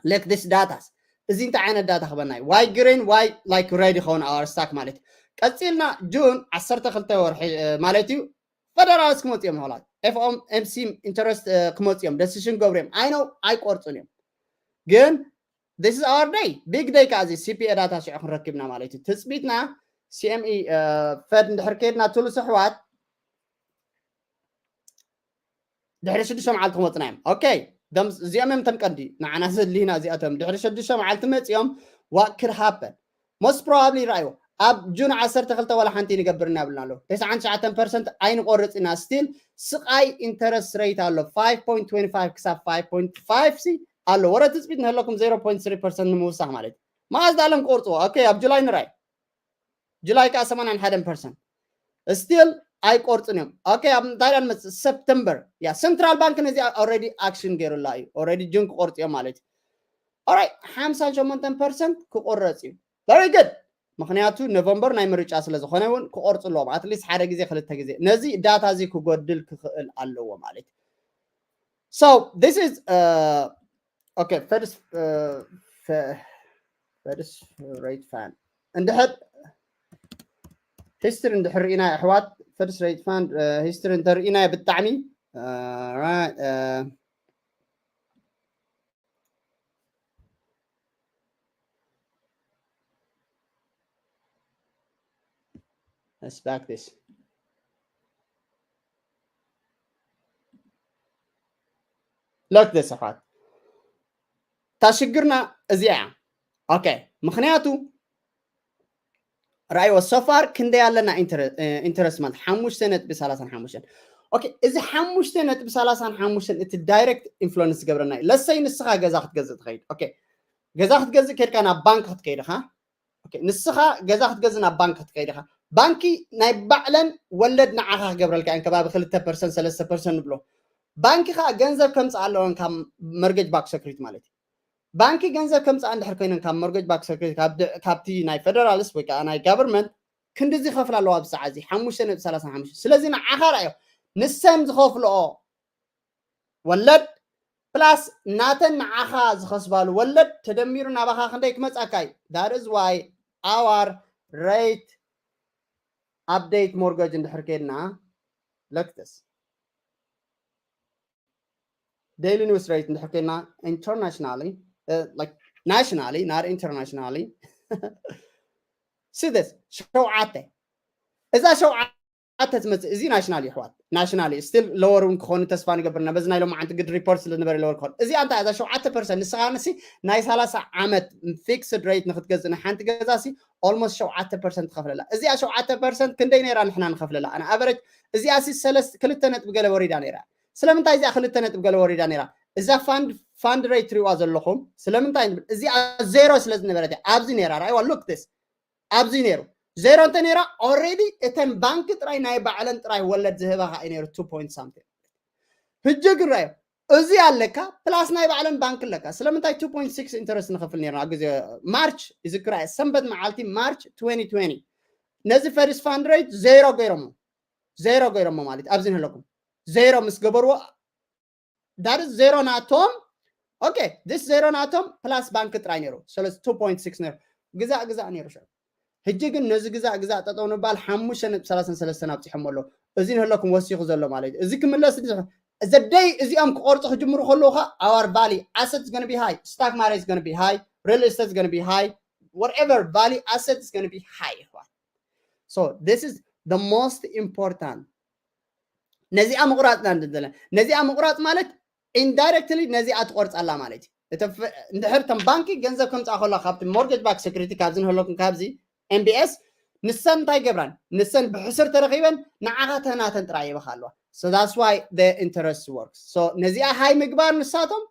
Like this data፣ እዚ እንታይ ዓይነት ዳታ ክበና እዩ? Why green, why like red ይኸውን our stock ማለት እዩ። ቀፂልና ጁን ዓሰርተ ክልተ ወርሒ፣ እ፣ ማለት እዩ፣ ፈደራልስ ክመፁ እዮም። ሆላት ኤፍ ኦ ኤም ሲ ኢንተረስት፣ እ፣ ክመፁ እዮም፣ ደሲሽን ገብሩ እዮም። I know ኣይቆርፁን እዮም፣ ግን this is our day፣ big day። ከዓ እዚ ሲ ፒ ኤ ዳታ ሽዑ ክንረክብና ማለት እዩ። ትፅቢትና ሲ ኤም ኢ፣ እ፣ ፈድ እንድሕር ከይድና ትብሉ ኣሕዋት፣ ድሕሪ ሽዱሽተ መዓልቲ ክመፁና እዮም። ኦኬ፣ ደም-፣ እዚኦም እዮም እቶም ቀንዲ ንዓና ዘድልዩና እዚኣቶም። ድሕሪ ሽዱሽተ መዓልቲ መፂኦም፣ what could happen? Most probably፣ ረኣዩ፣ ኣብ ጁን ዓሰርተ ክልተ ዋላ ሓንቲ ንገብር እናብልና ኣሎ። ተስዓን ትሽዓተን ፐርሰንት ኣይንቆርፅ ኢና፣ ስቲል ስቓይ ኢንተረስት ሬት ኣሎ፣ ፋይቭ ፖይንት ትዌንቲ ፋይቭ ክሳብ ፋይቭ ፖይንት ፋይቭ ሲ ኣሎ። ወረ ትፅቢት ንህለኩም ዜሮ ፖይንት ስሪ ፐርሰንት ንምውሳኽ ማለት እዩ። መዓዝ ዳኣሎም ክቆርፅዎ? ኦኬ፣ ኣብ ጁላይ ንራይ። ጁላይ ከዓ ሰማንያን ሓደን ፐርሰንት ስቲል ኣይቆርፅን እዮም። ኦኬ፣ ኣብ እንታይ ዳ ንመፅእ? ሰፕተምበር። ያ፣ ሰንትራል ባንክ ነዚ ኦልሬዲ ኣክሽን ገይሩላ እዩ። ኦልሬዲ ጁን ክቆርፅ እዮም ማለት እዩ። ኦራይ፣ ሓምሳን ሸሞንተን ፐርሰንት ክቆረፅ እዩ። ቨሪ ጉድ። ምኽንያቱ ኖቨምበር ናይ ምርጫ ስለ ዝኾነ እውን ክቆርፁ ኣለዎም። ኣትሊስት ሓደ ግዜ፣ ክልተ ግዜ። ነዚ ዳታ እዚ ክጎድል ክኽእል ኣለዎ ማለት እዩ። So this is, uh, okay, ፈድስ፣ uh, ፈ-፣ ፈድስ ሬት ፋን። እንድሕር ሂስትሪ እንድሕር ርኢና ኣሕዋት፣ ፈድስ ሬት ፋን፣ uh፣ ሂስትሪ እንተርኢና ብጣዕሚ፣ uh፣ right፣ uh፣ let's back this። Look this ኣሕዋት። እታ ሽግርና እዚኣ እያ። ኦኬ፣ ምኽንያቱ ረኣይዎ፣ so far ክንደይ ኣለና ኢንተረ-፣ እ፣ ኢንተረስት ማለት ሓሙሽተ ነጥቢ ሰላሳን ሓሙሽተን። ኦኬ፣ እዚ ሓሙሽተ ነጥቢ ሰላሳን ሓሙሽተን እቲ ዳይሬክት ኢንፍሉንስ ዝገብረና እዩ። ለሰይ ንስኻ ገዛ ክትገዝእ ትኸይድ። ኦኬ፣ ገዛ ክትገዝእ ከድካ ናብ ባንክ ክትከይድ ኢኻ። ኦኬ፣ ንስኻ ገዛ ክትገዝእ ናብ ባንክ ክትከይድ ኢኻ። ባንኪ ናይ ባዕለን ወለድ ንዓኻ ክገብረልካ እየን፣ ከባቢ ክልተ ፐርሰንት፣ ሰለስተ ፐርሰንት ንብሎ። ባንኪ ኸኣ ገንዘብ ከምጽእ ኣለወን ካብ መርጌጅ ባክ ሰክሪቲ ማለት እዩ። ባንኪ ገንዘብ ከምጽኣ እንድሕር ኮይነን ካብ መርጌጅ ባክ ሰክሪቲ፣ ካብ ድ-፣ ካብቲ ናይ ፌደራልስ ወይ ከዓ ናይ ጋቨርንመንት ክንድዚ ይኸፍላ ኣለዋ ብሰዓት እዚ ሓሙሽተ ነጥቢ ሰላሳ ሓሙሽተ። ስለዚ ንዓኻ ረኣዮ፣ ንሰን ዝኸፍልኦ ወለድ ፕላስ ናተን ንዓኻ ዝኸስባሉ ወለድ ተደሚሩ ናባኻ ክንደይ ክመጻካ እዩ? That is why our rate update mortgage እንድሕር ከድና፣ look this, daily news rate እንድሕር ከድና internationally, uh, like nationally, not internationally, See this, ሸውዓተ። እዛ ሸውዓተ ትመፅእ፣ እዚ ናሽናል ይሕዋት፣ ናሽናል ስቲል ለወር እውን ክኾኑ ተስፋ ንገብርና። በዚ ናይ ሎማዓንቲ ግድ ሪፖርት ስለ ዝነበረ ለወር ክኾን። እዚኣ እንታይ እዛ ሸውዓተ ፐርሰንት ንስኻ ንሲ ናይ ሰላሳ ዓመት ፊክስድ ሬት ንክትገዝእ ንሓንቲ ገዛ ሲ ኦልሞስት ሸውዓተ ፐርሰንት ትኸፍለላ። እዚኣ ሸውዓተ ፐርሰንት ክንደይ ነይራ ንሕና ንኸፍለላ? ኣነ ኣቨሬጅ እዚኣ ሲ ሰለስተ ክልተ ነጥቢ ገለ ወሪዳ ነይራ። ስለምንታይ እዚኣ ክልተ ነጥቢ ገለ ወሪዳ ነይራ? እዛ ፋንድ ፋንድ ሬት ትሪዋ ዘለኹም ስለምንታይ ንብል? እዚኣ ዜሮ ስለ ዝነበረት እያ ኣብዚ ነይራ። ራይዋ ሉክ ስ ኣብዚ ነይሩ ዜሮ እንተ ነይራ ኦልሬዲ እተን ባንክ ጥራይ ናይ ባዕለን ጥራይ ወለድ ዝህባኻ እዩ ነይሩ two point something። ህጂ ግን ራዮ እዚ ኣለካ ፕላስ ናይ ባዕለን ባንክ ኣለካ። ስለምንታይ two point six ኢንተረስት ንኸፍል ነይርና ኣብ ግዜ ማርች ይዝክራ እየ፣ ሰንበት መዓልቲ ማርች twenty twenty ነዚ ፈርስት ፋንድ ሬት ዜሮ ገይሮሞ፣ ዜሮ ገይሮሞ ማለት ኣብዚ ንህለኩም ዜሮ ምስ ገበርዎ ዳት ዜሮ ናቶም። ኦኬ፣ ስ ዜሮ ናቶም ፕላስ ባንክ ጥራይ ነይሩ። ስለዚ two point six ነይሩ። ግዛእ ግዛእ ነይሩ ሸ ህጂ ግን ነዚ ግዛእ ግዛእ ጠጠው ንባል ሓሙሽተ ነጥቢ ሰላሳ ሰለስተ ኣብፂሖም ኣሎ። እዚ ንህለኩም ወሲኹ ዘሎ ማለት እዩ። እዚ ክምለስ እዚ ደይ እዚኦም ክቆርፁ ክጅምሩ ከለዉ ከዓ our value assets gonna be high, stock market is gonna be high, real estate is gonna be high, whatever value assets is gonna be high ይሕዋት። So this is the most important። ነዚኣ ምቁራፅና እንድንዘለ ነዚኣ ምቁራፅ ማለት ኢንዳይረክትሊ ነዚኣ ትቆርፃላ ማለት እዩ። እንድሕር ተን ባንኪ ገንዘብ ከምፃ ከሎ ካብቲ ሞርጌጅ ባክ ሴኩሪቲ ካብዚ ንህለኩም ካብዚ ኤምቢኤስ ንሰን እንታይ ገብራን ንሰን ብሕስር ተረኺበን ንዓኻ ተናተን ጥራይ ይበኻ ኣለዋ። So that's why the interest works። So ነዚኣ ሃይ ምግባር ንሳቶም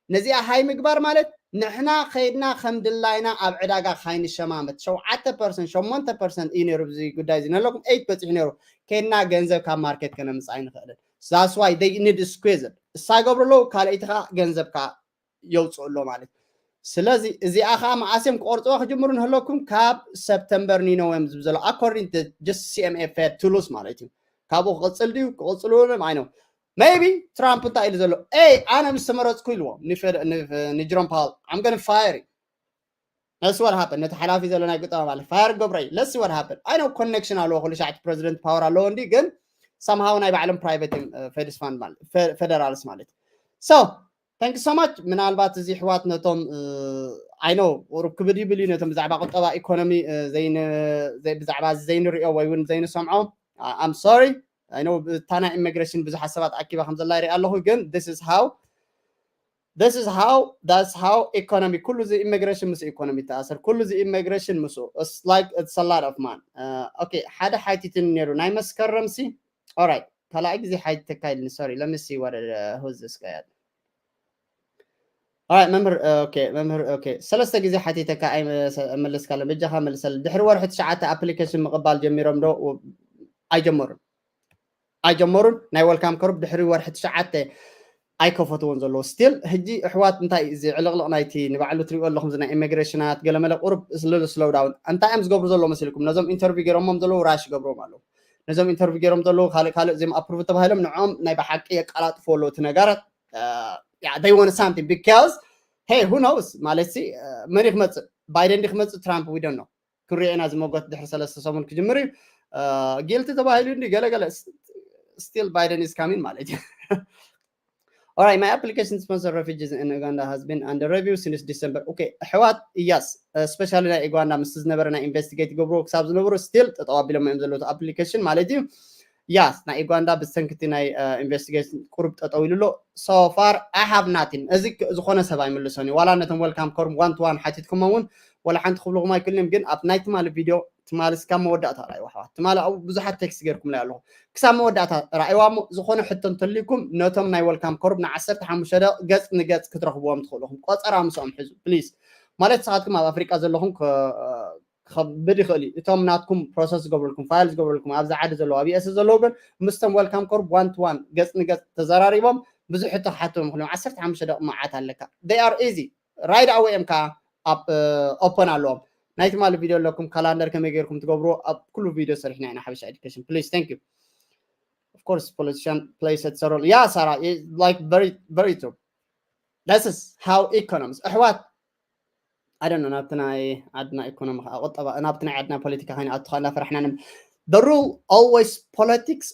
ነዚኣ ሃይ ምግባር ማለት ንሕና ከይድና ከም ድላይና ኣብ ዕዳጋ ካይንሸማመት ሸውዓተ ፐርሰንት ሸሞንተ ፐርሰንት እዩ ነይሩ። እዚ ጉዳይ እዚ ንለኩም ኤይት በፂሑ ነይሩ። ከይድና ገንዘብ ካብ ማርኬት ከነምፃ ኣይንኽእልን። That's why they need squeeze እሳ ገብሩ ኣለዉ ካልኣይቲ ከዓ ገንዘብ ከዓ የውፅኡ ኣሎ ማለት። ስለዚ እዚኣ ከዓ መዓስ እዮም ክቆርፅዋ ክጅምሩ ንህለኩም ካብ ሰፕተምበር ኒነው እዮም ዝብ ዘሎ according to just C M A Fed tools ማለት እዩ። ካብኡ ክቕፅል ድዩ ክቕፅሉ እዮም ኣይነው። Maybe ትራምፕ እንታይ ኢሉ ዘሎ? ኤይ ኣነ ምስ ተመረፅኩ ኢልዎ ንጀሮም ፓወል I'm gonna fire you። Let's see what happen። ነቲ ሓላፊ ዘሎ ናይ ቁጠባ ማለት ፋየር ገብረይ let's see what happen። I know connection ኣለዎ ኩሉ ሻዕቲ ፕረዚደንት ፓወር ኣለዎ እንዲ ግን somehow ናይ ባዕሎም ፕራይቬት ፈድስ ፋንድ ማለት ፈደራልስ ማለት so thank you so much። ምናልባት እዚ ኣሕዋት ነቶም I know ቁሩብ ክብድ ይብል እዩ ነቶም ብዛዕባ ቁጠባ ኢኮኖሚ ብዛዕባ ዘይንሪኦ ወይ እውን ዘይንሰምዖ I'm sorry። I know እታ ናይ ኢሚግሬሽን ብዙሓት ሰባት ኣኪባ ከም ዘላ ይርኢ ኣለኹ ግን this is how this is how that's how economy ኩሉ እዚ ኢሚግሬሽን ምስ ኢኮኖሚ ይተኣሰር ኩሉ እዚ ኢሚግሬሽን ምስ like it's a lot of man። Okay ሓደ ሓቲትን ነይሩ ናይ መስከረም ሲ alright ካልኣይ ግዜ ሓቲተካ ኢልኒ sorry let me see what who's this guy. Alright መምህር okay መምህር okay ሰለስተ ግዜ ሓቲተካ ኣይመለስካለን በጃኻ መልሰል ድሕሪ ወርሒ ትሽዓተ ኣፕሊኬሽን ምቕባል ጀሚሮም ዶ ኣይጀመሩን ኣይጀመሩን ናይ ወልካም ከሩብ ድሕሪ ወርሒ ትሽዓተ ኣይከፈትዎን ዘለዎ still ሕጂ ኣሕዋት እንታይ እዚ ዕልቕልቕ ናይቲ ንባዕሉ ትሪእዎ ኣለኹም ናይ ኢሚግሬሽናት ገለመለ ቁሩብ ስለ slow down እንታይ እዮም ዝገብሩ ዘለዉ መሲልኩም ነዞም ኢንተርቪው ገይሮሞም ዘለዉ ራሽ ይገብሮም ኣለዉ ነዞም ኢንተርቪው ገይሮም ዘለዉ ካልእ ካልእ እዚኦም ኣፕሩቭ ተባሂሎም ንዕኦም ናይ ብሓቂ የቀላጥፍዎ ኣለዉ እቲ ነገራት they want something because hey who knows ማለት ሲ መን ክመፅእ ባይደን ዲ ክመፅእ ትራምፕ we don't know ክንሪኦ ኢና ዝመጎት ድሕሪ ሰለስተ ሰሙን ክጅምር እዩ guilty ተባሂሉ እንዲ ገለገለ still Biden is coming ማለት እዩ All right, my application to sponsor refugees in Uganda has been under review since December. Okay, ኣሕዋት yes, especially ናይ ኡጋንዳ ምስ ዝነበረ ናይ ኢንቨስቲጌት ይገብርዎ ክሳብ ዝነበሩ still ጠጠው ኣቢሎም እዮም ዘለዉ ኣፕሊኬሽን ማለት እዩ። Yes, ናይ ኡጋንዳ ብሰንክቲ ናይ ኢንቨስቲጌሽን ቁሩብ ጠጠው ኢሉ ኣሎ። So far I have nothing። እዚ ዝኾነ ሰብ ኣይምልሶን እዩ። ዋላ ነቶም welcome ከሩብ one to one ሓቲትኩሞ እውን ዋላ ሓንቲ ክብልኹም ኣይክእልን እዮም። ግን ኣብ ናይ ትማሊ ቪድዮ ትማሊ እስካብ መወዳእታ ርኣይዋ ኣሕዋት። ትማሊ ኣብኡ ብዙሓት ቴክስት ጌርኩምለይ ኣለኹ። ክሳብ መወዳእታ ርኣይዋ እሞ ዝኾነ ሕቶ እንተልዩኩም ነቶም ናይ welcome ከሩብ ንዓሰርተ ሓሙሽተ ደቂቕ ገጽ ንገጽ ክትረኽብዎም ትኽእሉ ኢኹም። ቆጸራ ምስኦም ሕዙ ፕሊዝ። ማለት ንስኻትኩም ኣብ ኣፍሪቃ ዘለኹም ከ- ከብድ ይኽእል እዩ እቶም ናትኩም ፕሮሰስ ዝገብሩልኩም ፋይል ዝገብሩልኩም ኣብዚ ዓዲ ዘለዉ ኣብ ዩኤስ ዘለዉ ግን ምስቶም ወልካም ኮርብ ዋን ቱ ዋን ገፅ ንገፅ ተዘራሪቦም ብዙሕ ሕቶ ክሓትዎም ይኽእሉ እዮም ዓሰርተ ሓሙሽተ ደቂ መዓት ኣለካ they are easy right away እዮም ከዓ ኦፐን ኣለዎም ናይ ትማሊ ቪድዮ ኣለኩም ካላንደር ከመይ ገይርኩም ትገብርዎ ኣብ ኩሉ ቪድዮ ሰሪሕና ኢና ሓበሻ ኤዱኬሽን please thank you of course politician plays a role yeah Sarah like very very true this is how economics ኣሕዋት ኣደኖ ናብቲ ናይ ዓድና ኢኮኖሚ ከዓ ቁጠባ ናብቲ ናይ ዓድና ፖለቲካ ከይንኣቱ ከዓ እናፈራሕና ንም the rule always politics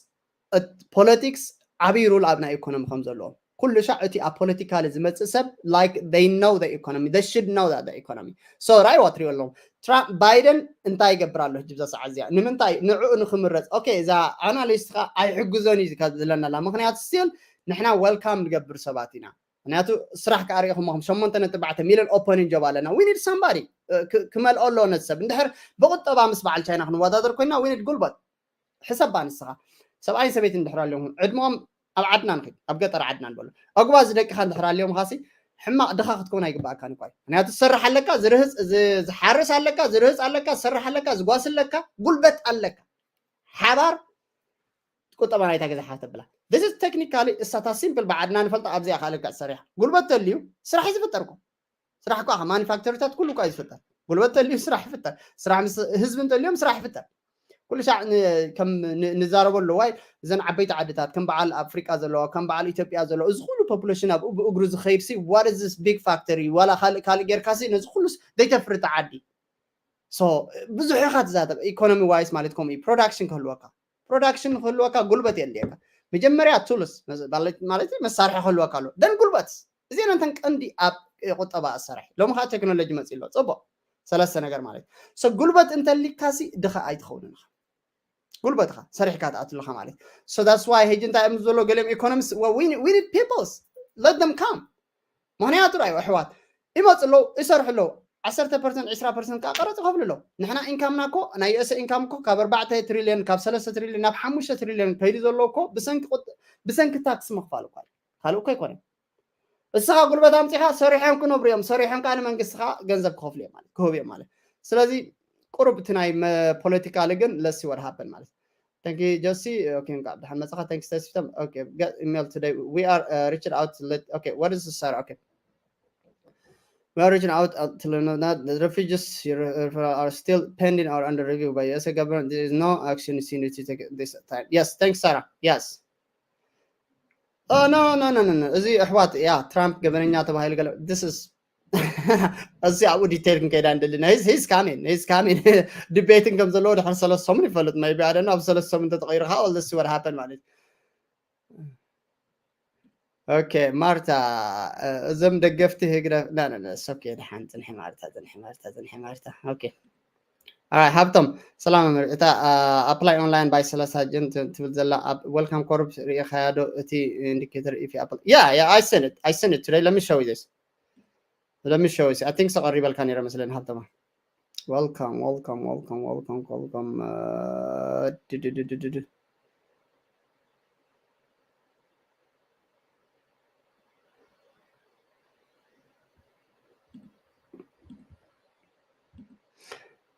politics ዓብዪ ሩል ኣብ ናይ ኢኮኖሚ ከም ዘለዎ ኩሉ ሻዕ እቲ ኣብ ፖለቲካሊ ዝመፅእ ሰብ like they know the economy, they should know that the economy። So ራእይዋ ትሪኦ ኣለኹም። ትራምፕ፣ ባይደን እንታይ ይገብር ኣሎ ሕጂ ብዛ ሰዓት እዚኣ? ንምንታይ ንዕኡ ንክምረፅ? ኦኬ፣ እዛ ኣናሊስት ከዓ ኣይሕግዞን እዩ ካብ ዝለና ኣላ። ምክንያቱ ስቲል ንሕና ዌልካም ንገብር ሰባት ኢና። ምክንያቱ ስራሕ ከዓ ሪኢኹም ኹም ሸሞንተ ነጥቢ ኣርባዕተ ሚሊዮን ኦፐኒንግ ጆብ ኣለና። We need somebody ክመልኦ ኣለዎ ነቲ ሰብ። እንድሕር ብቁጠባ ምስ በዓል ቻይና ክንወዳደር ኮይና we need ጉልበት። ሕሰባ ንስኻ፣ ሰብኣይን ሰበይትን እንድሕር ኣለዎም ዕድመኦም ኣብ ዓድና ንኽድ ኣብ ገጠር ዓድና ንበሉ ኣጉባዝ ደቅኻ እንድሕር ኣለዎም ኻሲ ሕማቕ ድኻ ክትከውን ኣይግባእካን እኳ እዩ። ምክንያቱ ዝሰርሕ ኣለካ፣ ዝርህፅ፣ ዝ- ዝሓርስ ኣለካ፣ ዝርህፅ ኣለካ፣ ዝሰርሕ ኣለካ፣ ዝጓስ ኣለካ፣ ጉልበት ኣለካ። ሓባር ቁጠባ ናይታ ገዛ ሓተብላ። This is technically እሳታ ሲምፕል ብዓድና ንፈልጣ ኣብዚኣ ካልካ ትሰርሕ ጉልበት ተልዩ ስራሕ እዩ ዝፍጠርኩም። ስራሕ እኳ ማኒፋክቸሪታት ኩሉ እኳ እዩ ዝፍጠር። ጉልበት ተልዩ ስራሕ ይፍጠር። ስራሕ ምስ ህዝቢ እንተልዮም ስራሕ ይፍጠር። ኩሉ ሻዕ ን- ከም ን- ንዛረበሉ ዋይ እዘን ዓበይቲ ዓድታት ከም በዓል ኣፍሪቃ ዘለዎ ከም በዓል ኢትዮጵያ ዘለዎ እዚ ኩሉ ፖፑሌሽን ኣብኡ ብእግሩ ዝኸይድ ሲ what is this big factory ዋላ ካልእ ካልእ ጌርካ ሲ ነዚ ኩሉ ዘይተፍርት ዓዲ። So ብዙሕ ኢኻ ትዛተብ ኢኮኖሚ ዋይስ ማለት ከምኡ ፕሮዳክሽን ክህልወካ ፕሮዳክሽን ክህልወካ ጉልበት የድልየካ። መጀመርያ ቱልስ ማለት መሳርሒ ክህልወካ ኣሎ ደን ጉልበት እዚአን እንተን ቀንዲ ኣብ ቁጠባ ኣሰራሒ ሎሚ ከዓ ቴክኖሎጂ መፅእ ኣሎ ፅቡቅ ሰለስተ ነገር ማለት so ጉልበት እንተሊካሲ ድኻ ኣይትኸውን ኢኻ ጉልበትኻ ሰሪሕካ ትኣትልኻ ማለት so that's why ሕጂ እንታይ እዮም ዘሎ ገሊኦም ኢኮኖሚስ we need peoples let them come ምክንያቱ ራዩ ኣሕዋት ይመፁ ኣለዉ ይሰርሑ ኣለዉ ዓሰርተ ፐርሰንት ዕስራ ፐርሰንት ከዓ ቀረፅ ይኸፍሉ ኣለዉ ንሕና ኢንካምና እኮ ናይ ዩኤስ ኢንካም እኮ ካብ ኣርባዕተ ትሪልዮን ካብ ሰለስተ ትሪልዮን ናብ ሓሙሽተ ትሪልዮን ከይዱ ዘሎ እኮ ብሰንኪ ታክስ ምኽፋል እኳ ካልእ እኮ ኣይኮነን እስኻ ጉልበት ኣምፂኻ ሰሪሖም ክነብሩ እዮም ሰሪሖም ከዓ ንመንግስቲ ከዓ ገንዘብ ክኸፍሉ እዮም ማለት ክህቡ እዮም ማለት ስለዚ ቁሩብ እቲ ናይ ፖለቲካሊ ግን let's see what happen ማለት Thank you, Josie. Okay, እንኳዕ ብደሓን መጻኻ። Thanks, Tesfita. Okay, got email today. We are uh, reaching out to let. Okay, what is the sir? Okay. We are reaching out uh, to learn that the refugees you refer are still pending or under review by U S government. There is no action seen to take this time. Yes, thanks, Sarah. Yes. Oh, no, no, no, no, no. እዚ ኣሕዋት ያ ትራምፕ ገበነኛ ተባሂሉ ገለ this is እዚ ኣብኡ ዲቴይል ክንከይዳ እንደልና ሂዝ ሂዝ ካሜን ሂዝ ካሜን ዲቤትን ከም ዘለዎ ድሕሪ ሰለስተ ሰሙን ይፈልጥ ናይ ቢኣደና ኣብ ሰለስተ ሰሙን ተተቀይሩ ከዓ ወልደሲ ወር ሃፐን ማለት ኦኬ ማርታ እዞም ደገፍቲ ህግደፍ ኦኬ ድሓን ፅንሒ ማርታ ፅንሒ ማርታ ፅንሒ ማርታ ኦኬ ሃብቶም ሰላም መምህር እታ apply online by ሰላሳ ጅን ትብል ዘላ ኣብ welcome corps ሪኢኻያ ዶ እቲ indicator if you apply yeah yeah I sent it I sent it today let me show you this let me show you I think so ቀሪበልካ ነይረ መስለኒ ሃብቶማ welcome welcome welcome welcome welcome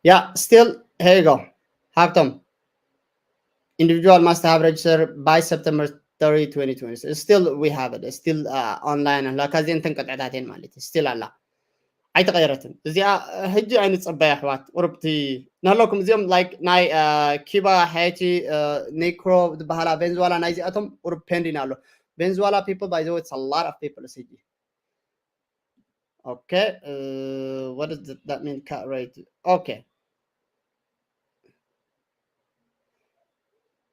Yeah, still, here you go. Have them. Individual must have registered by September thirty, twenty twenty. It's still, we have it. It's still uh, online. And like I said, I think that in Malay. Still Allah. ኣይተቐየረትን እዚኣ ሕጂ ኣይንፀበይ ኣሕዋት ቁርብቲ ናለኩም እዚኦም like ናይ ኪባ ሃይቲ ኔክሮ ዝበሃላ ቬንዙዋላ ናይዚኣቶም ቁርብ ፔንዲን ኣሎ ቬንዙዋላ people by the way it's a lot of people ሕጂ Okay. Uh, what does that mean? Cut rate. Okay.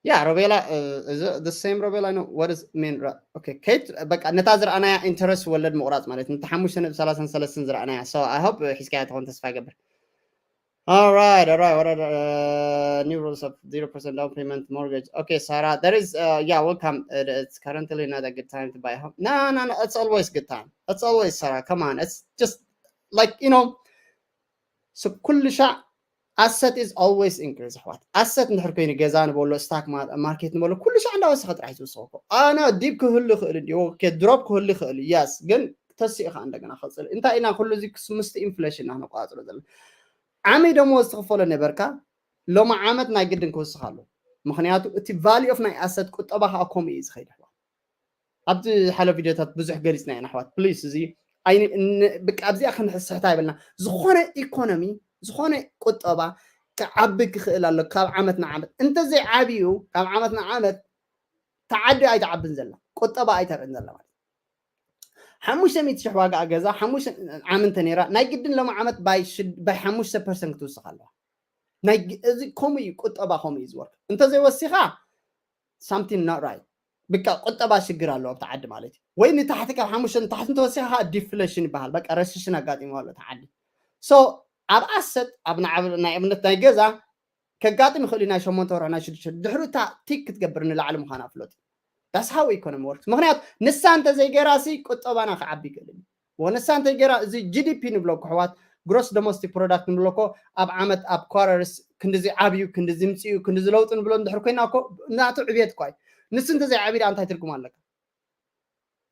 Yeah, Robela, uh, is it the same Robela? No, what does it mean? Okay, Kate, በቃ ነታ ዝረኣናያ ኢንተረስት ወለድ ምቑራፅ ማለት ነቲ ሓሙሽተ ነጥቢ ሰላሳን ሰለስተን ዝረኣናያ so I hope ሒዝካያ ትኾን ተስፋ ይገብር All right, all right. What are the uh, new rules of zero percent down payment mortgage? Okay, Sarah, there is, uh, yeah, welcome. It, it's currently not a good time to buy a home. No, no, no, it's always good time. It's always, Sarah, come on. It's just like, you know, so ኩሉ ሻዕ asset is always increase ኣሕዋት ኣሰት እንድሕር ኮይኑ ገዛ ንበሎ ስታክ ማርኬት ንበሎ ኩሉ ሻዕ እንዳወሰኸ ጥራሕ ዝውስኸ ኣነ ዲብ ክህሉ ይኽእል እንዲ ድሮፕ ክህሉ ይኽእል yes ግን ተሲኡ ከዓ እንደገና ክፅል እንታይ ኢና ኩሉ እዚ ምስ ኢንፍሌሽን ኢና ነቋፅሮ ዘለና ዓመይ ደሞዝ ትኽፈሎ ነበርካ ሎሚ ዓመት ናይ ግድን ክውስኽ ኣሎ ምክንያቱ እቲ value of ናይ ኣሰት ቁጠባ ከዓ ከምኡ እዩ ዝኸይድ ኣሕዋት ኣብዚ ሓለፉ ቪድዮታት ብዙሕ ገሊፅና ኢና ኣሕዋት please እዚ ብቃ ኣብዚኣ ክንስሕታ ይብልና ዝኾነ ኢኮኖሚ ዝኾነ ቁጠባ ክዓቢ ክኽእል ኣሎ ካብ ዓመት ንዓመት እንተዘይዓብዩ ካብ ዓመት ንዓመት ተዓዲ ኣይትዓብን ዘላ ቁጠባ ኣይተርእን ዘላ ማለት ሓሙሽተ ሚእቲ ሽሕ ዋጋ ገዛ ሓሙሽተ ዓም እንተ ነይራ ናይ ግድን ሎም ዓመት ባይ ሓሙሽተ ፐርሰንት ክትውስኽ ኣለዋ ናይ እዚ ከምኡ እዩ ቁጠባ ከምኡ እዩ ዝወርክ እንተዘይወሲኻ something not right ብቃ ቁጠባ ሽግር ኣለዎ ኣብቲ ዓዲ ማለት እዩ። ወይ ንታሕቲ ካብ ሓሙሽተ ንታሕቲ እንተወሲኻ ከዓ ዲፍሌሽን ይበሃል። በቃ ረሲሽን ኣጋጢሞ ኣሎ እቲ ዓዲ። So ኣብ ኣሰት ኣብ ንዓብ- ናይ እምነት ናይ ገዛ ከጋጥም ይኽእል እዩ፣ ናይ ሸሞንተ ወርሒ ናይ ሽዱሽተ ድሕሪ እታ ቲክ ክትገብር ንላዕሊ ምዃና ፍለጡ። That's how economy works። ምክንያቱ ንሳ እንተዘይገይራ ሲ ቁጠባና ክዓቢ ይክእል እዩ። ወንሳ እንታይ ገይራ እዚ ጂ ዲ ፒ ንብሎ እኮ ኣሕዋት፣ ግሮስ ዶሜስቲክ ፕሮዳክት ንብሎ እኮ ኣብ ዓመት ኣብ ኳረርስ ክንድዚ ዓብዩ ክንድዚ ምፅኡ ክንድዚ ለውጢ ንብሎ እንድሕር ኮይና እኮ ናቱ ዕብየት እኳ እዩ። ንሱ እንተዘይዓብዩ ደኣ እንታይ ትርጉም ኣለካ?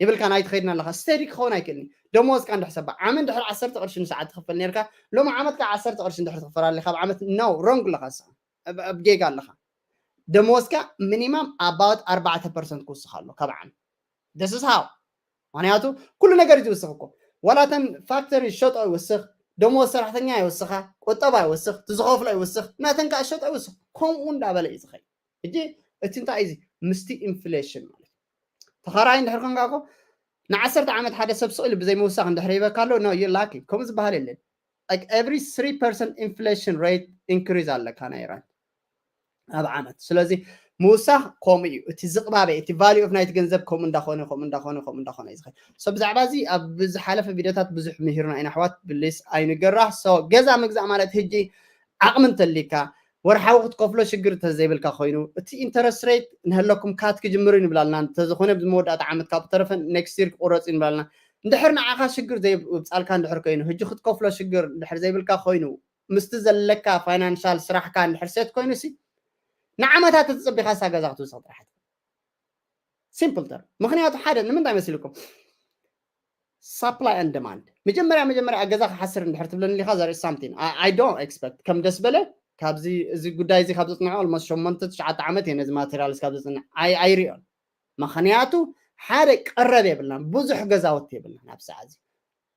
ይብልካ ናይ ትኸይድና ኣለካ ስተዲ ክኸውን ኣይክእልን እዩ። ደሞዝካ እንድሕር ሰባ ዓመት እንድሕር ዓሰርተ ቅርሺ ንሰዓት ትኽፈል ነርካ ሎም ዓመት ከዓ ዓሰርተ ቅርሺ እንድሕር ትኽፈል ኣለካ ኣብ ዓመት ነው ሮንግ ኣለካ ንስኻ ኣብ ጌጋ ኣለካ። ደሞዝካ ሚኒማም ኣባውት ኣርባዕተ ፐርሰንት ክውስኽ ኣሎ ካብ ዓመት ደስስሃው ምክንያቱ ኩሉ ነገር እዩ ዝውስኽ እኮ ዋላተን ፋክተሪ ሸጦ ይውስኽ ደሞዝ ሰራሕተኛ ይውስኻ ቁጠባ ይውስኽ ትዝኸፍሎ ይውስኽ ናተን ከዓ ሸጦ ይውስኽ ከምኡ እንዳበለ እዩ ዝኸይ እጂ እቲ እንታይ እዚ ምስቲ ኢንፍሌሽን ማለት ተኸራይ እንድሕር ኮንካ እኮ ንዓሰርተ ዓመት ሓደ ሰብ ስቕ ኢሉ ብዘይ ምውሳኽ እንድሕር ሂበካ ኣሎ ኖ ዩ ላኪ ከምኡ ዝበሃል የለን every three percent inflation rate increase ኣለካ ናይ ኢራን ኣብ ዓመት ስለዚ ምውሳኽ ከምኡ እዩ እቲ ዝቕባበ እቲ value of ናይቲ ገንዘብ ከምኡ እንዳኾነ ከምኡ እንዳኾነ ከምኡ እንዳኾነ እዩ ዝኸድ so ብዛዕባ እዚ ኣብ ዝሓለፈ ቪዲዮታት ብዙሕ ምሂርና ኢና ኣሕዋት ብሊስ ኣይንገራህ so ገዛ ምግዛእ ማለት ህጂ ዓቕሚ እንተሊካ ወርሓዊ ክትከፍሎ ሽግር እንተዘይብልካ ኮይኑ እቲ interest rate ንህለኩም ካት ክጅምር እዩ ንብላልና እንተዝኾነ ብመወዳእታ ዓመት ካብ ተረፈ next year ክቁረፅ እዩ ንብላልና እንድሕር ንዓኻ ሽግር ዘይብፃልካ እንድሕር ኮይኑ ህጂ ክትከፍሎ ሽግር እንድሕር ዘይብልካ ኮይኑ ምስቲ ዘለካ ፋይናንሻል ስራሕካ እንድሕር ሴት ኮይኑ ሲ ንዓመታት ተፀቢኻ ሳ ገዛ ክትውስኽ ጥራሕ simple term ምክንያቱ ሓደ ንምንታይ መሲልኩም supply and demand መጀመርያ መጀመርያ ገዛ ክሓስር እንድሕር ትብለኒ ሊካ ዘርኢ something I don't expect ከም ደስ በለ ካብዚ እዚ ጉዳይ እዚ ካብ ዘፅንዖ almost ሸሞንተ ትሽዓተ ዓመት እየ ነዚ ማቴሪያልስ ካብ ዘፅንዕ ኣይሪኦን ምክንያቱ ሓደ ቀረብ የብልናን ብዙሕ ገዛውቲ የብልናን ኣብ ሰዓት እዚ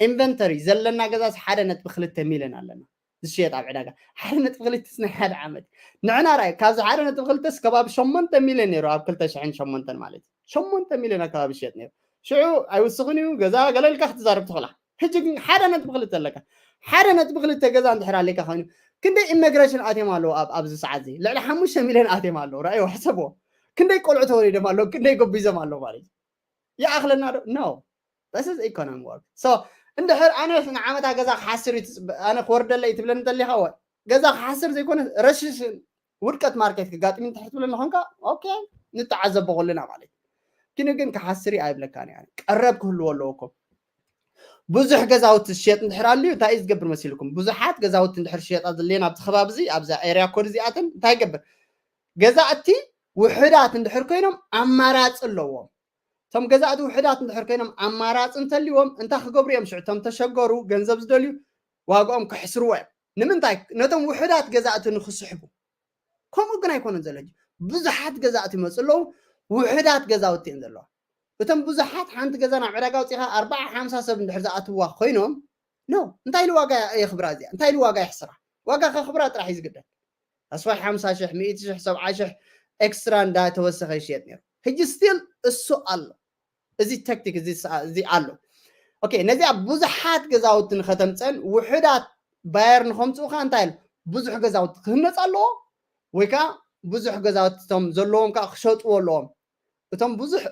ኢንቨንተሪ ዘለና ገዛስ ሓደ ነጥቢ ክልተ ሚልዮን ኣለና ዝሽየጥ ኣብ ዕዳጋ ሓደ ነጥቢ ክልተ ናይ ሓደ ዓመት ንዕና ራይ ካብዚ ሓደ ነጥቢ ክልተስ ከባቢ ሸሞንተ ሚልዮን ነይሩ ኣብ ክልተ ሽሕን ሸሞንተን ማለት እዩ ሸሞንተ ሚልዮን ኣከባቢ ዝሽየጥ ነይሩ ሽዑ ኣይውስኽን እዩ ገዛ ገለልካ ክትዛረብ ትኽእላ ሕጂ ግን ሓደ ነጥቢ ክልተ ኣለካ ሓደ ነጥቢ ክልተ ገዛ እንድሕር ኣለካ ኮይኑ ክንደይ ኢሚግሬሽን ኣትዮም ኣለዉ ኣብዚ ሰዓት እዚ ልዕሊ ሓሙሽተ ሚልዮን ኣትዮም ኣለዉ ራእዮ ሕሰብዎ ክንደይ ቆልዑ ተወሊዶም ኣለዉ ክንደይ ገቢዞም ኣለዉ ማለት እዩ ይኣኽለና ዶ no this is economy work so እንድሕር ኣነ ንዓመታ ገዛ ክሓስር ኣነ ክወርደለይ ትብለኒ እንተሊኻ ገዛ ክሓስር ዘይኮነ ረሽሽን ውድቀት ማርኬት ክጋጥም እንድሕር ትብለኒ ኾንካ ኦኬ ንተዓዘቦ ኩልና ማለት እዩ ግን ግን ክሓስር ኣይብለካን እያ ቀረብ ክህልዎ ኣለዎ እኮ ብዙሕ ገዛውቲ ዝሸጥ እንድሕር ኣልዩ እንታይ እዩ ዝገብር መሲልኩም ብዙሓት ገዛውቲ እንድሕር ዝሸጣ ዘለን ኣብቲ ከባቢ እዚ ኣብዛ ኤርያ ኮድ እዚኣተን እንታይ ይገብር ገዛእቲ ውሕዳት እንድሕር ኮይኖም ኣማራፂ ኣለዎም እቶም ገዛእቲ ውሕዳት እንድሕር ኮይኖም ኣማራፂ እንተልዎም እንታይ ክገብሩ እዮም ሽዑ እቶም ተሸገሩ ገንዘብ ዝደልዩ ዋግኦም ከሕስርዎ እዮም ንምንታይ ነቶም ውሕዳት ገዛእቲ ንክስሕቡ ከምኡ ግን ኣይኮነን ዘሎ ብዙሓት ገዛእቲ ይመፁ ኣለዉ ውሕዳት ገዛውቲ እዮም ዘለዋ እቶም ብዙሓት ሓንቲ ገዛ ናብ ዕዳጋ ውፅኢኻ ኣርባዓ ሓምሳ ሰብ እንድሕር ዝኣትዋ ኮይኖም ኖ እንታይ ኢሉ ዋጋ የኽብራ እዚኣ እንታይ ኢሉ ዋጋ የሕስራ ዋጋ ከኽብራ ጥራሕ እዩ ዝግደል ኣስዋይ ሓምሳ ሽሕ ሚእቲ ሽሕ ሰብዓ ሽሕ ኤክስትራ እንዳተወሰኸ ይሽየጥ ነይሩ ሕጂ ስቲል እሱ ኣሎ እዚ ተክቲክ እዚ ኣሎ ኦኬ ነዚኣ ብዙሓት ገዛውቲ ንኸተምፀን ውሕዳት ባየር ንኸምፅኡ ከዓ እንታይ ኢሉ ብዙሕ ገዛውቲ ክህነፅ ኣለዎ ወይ ከዓ ብዙሕ ገዛውቲ እቶም ዘለዎም ከዓ ክሸጥዎ ኣለዎም እቶም ብዙሕ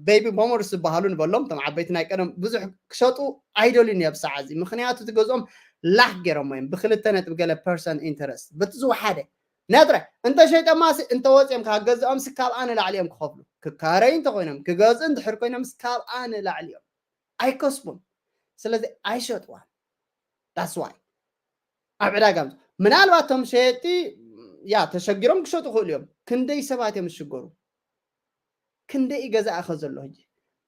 ቤቢ ቦመርስ ዝበሃሉ ንበሎም እቶም ዓበይቲ ናይ ቀደም ብዙሕ ክሸጡ ኣይደልዩን እዮም ሰዓት እዚ ምክንያቱ እቲ ገዝኦም ላክ ገይሮሞ እዮም ብክልተ ነጥቢ ገለ ፐርሰንት ኢንተረስት በቲ ዝወሓደ ነጥረ እንተሸይጠማ እንተወፅኦም ካብ ገዝኦም ሲ ካብኣ ንላዕሊ እዮም ክኸፍሉ ክካረዩ እንተኮይኖም ክገዝኡ እንድሕር ኮይኖም ሲ ካብኣ ንላዕሊ እዮም ኣይከስቡን ስለዚ ኣይሸጥዋን that's why ኣብ ዕዳጋ ምናልባት እቶም ሸየጥቲ ያ ተሸጊሮም ክሸጡ ክእሉ እዮም ክንደይ ሰባት እዮም ዝሽገሩ ክንደይ ገዛእኸ ዘሎ ሕጂ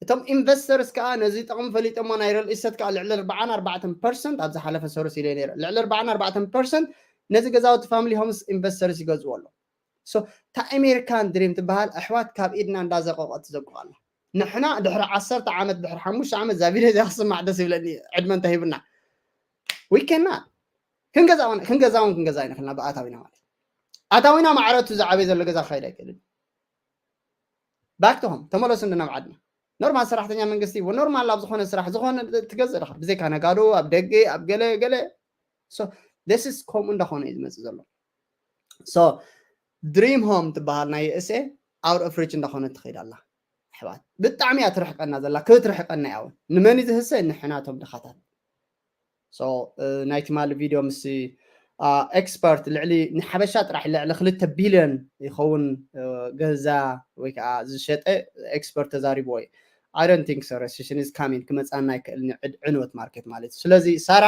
እቶም ኢንቨስተርስ ከዓ ነዚ ጥቕሚ ፈሊጦሞ ናይ ሪል ኢስተት ከዓ ልዕሊ ኣርባዓን ኣርባዕተን ፐርሰንት ኣብ ዝሓለፈ ሰሩስ ኢለ ነይረ ልዕሊ ኣርባዓን ኣርባዕተን ፐርሰንት ነዚ ገዛውቲ ፋሚሊ ሆምስ ኢንቨስተርስ ይገዝዎ ኣሎ እታ ኣሜሪካን ድሪም ትበሃል ኣሕዋት ካብ ኢድና እንዳዘቀቀት ትዘቁ ኣላ ንሕና ድሕሪ ዓሰርተ ዓመት ድሕሪ ሓሙሽተ ዓመት እዛ ቪድዮ እዚኣ ክስማዕ ደስ ይብለኒ ዕድመ እንተሂብና ዊከና ክንገዛውን ክንገዛውን ክንገዛ ይንክልና ብኣታዊና ማለት ኣታዊና ማዕረቱ ዝዓበይ ዘሎ ገዛ ክኸይድ ኣይክእልን ባክትሆም ተመለሱ እንድናብ ዓድና ኖርማል ሰራሕተኛ መንግስቲ ኖርማል ኣብ ዝኾነ ስራሕ ዝኾነ ትገዝእ ዲኻ ብዘይካ ነጋዶ ኣብ ደገ ኣብ ገለ ገለ ስ ከምኡ እንዳኾነ እዩ ዝመፅእ ዘሎ ድሪም ሆም ትበሃል ናይ ዩኤስኤ ኣውት ኦፍ ሪች እንዳኾነ ትኸይድ ኣላ ብጣዕሚ እያ ትርሕቀና ዘላ ክትርሕቀና እያ እውን ንመን ዝህሰ ንሕናቶም ድኻታት። ናይቲ ማሊ ቪድዮ ምስ ኤክስፐርት ልዕሊ ንሓበሻ ጥራሕ ልዕሊ ክልተ ቢልዮን ይኸውን ገዛ ወይ ከዓ ዝሸጠ ኤክስፐርት ተዛሪብዎ እዩ። I don't think so recession is coming ክመፃና ይክእል ዕንወት ማርኬት ማለት እዩ። ስለዚ ሳራ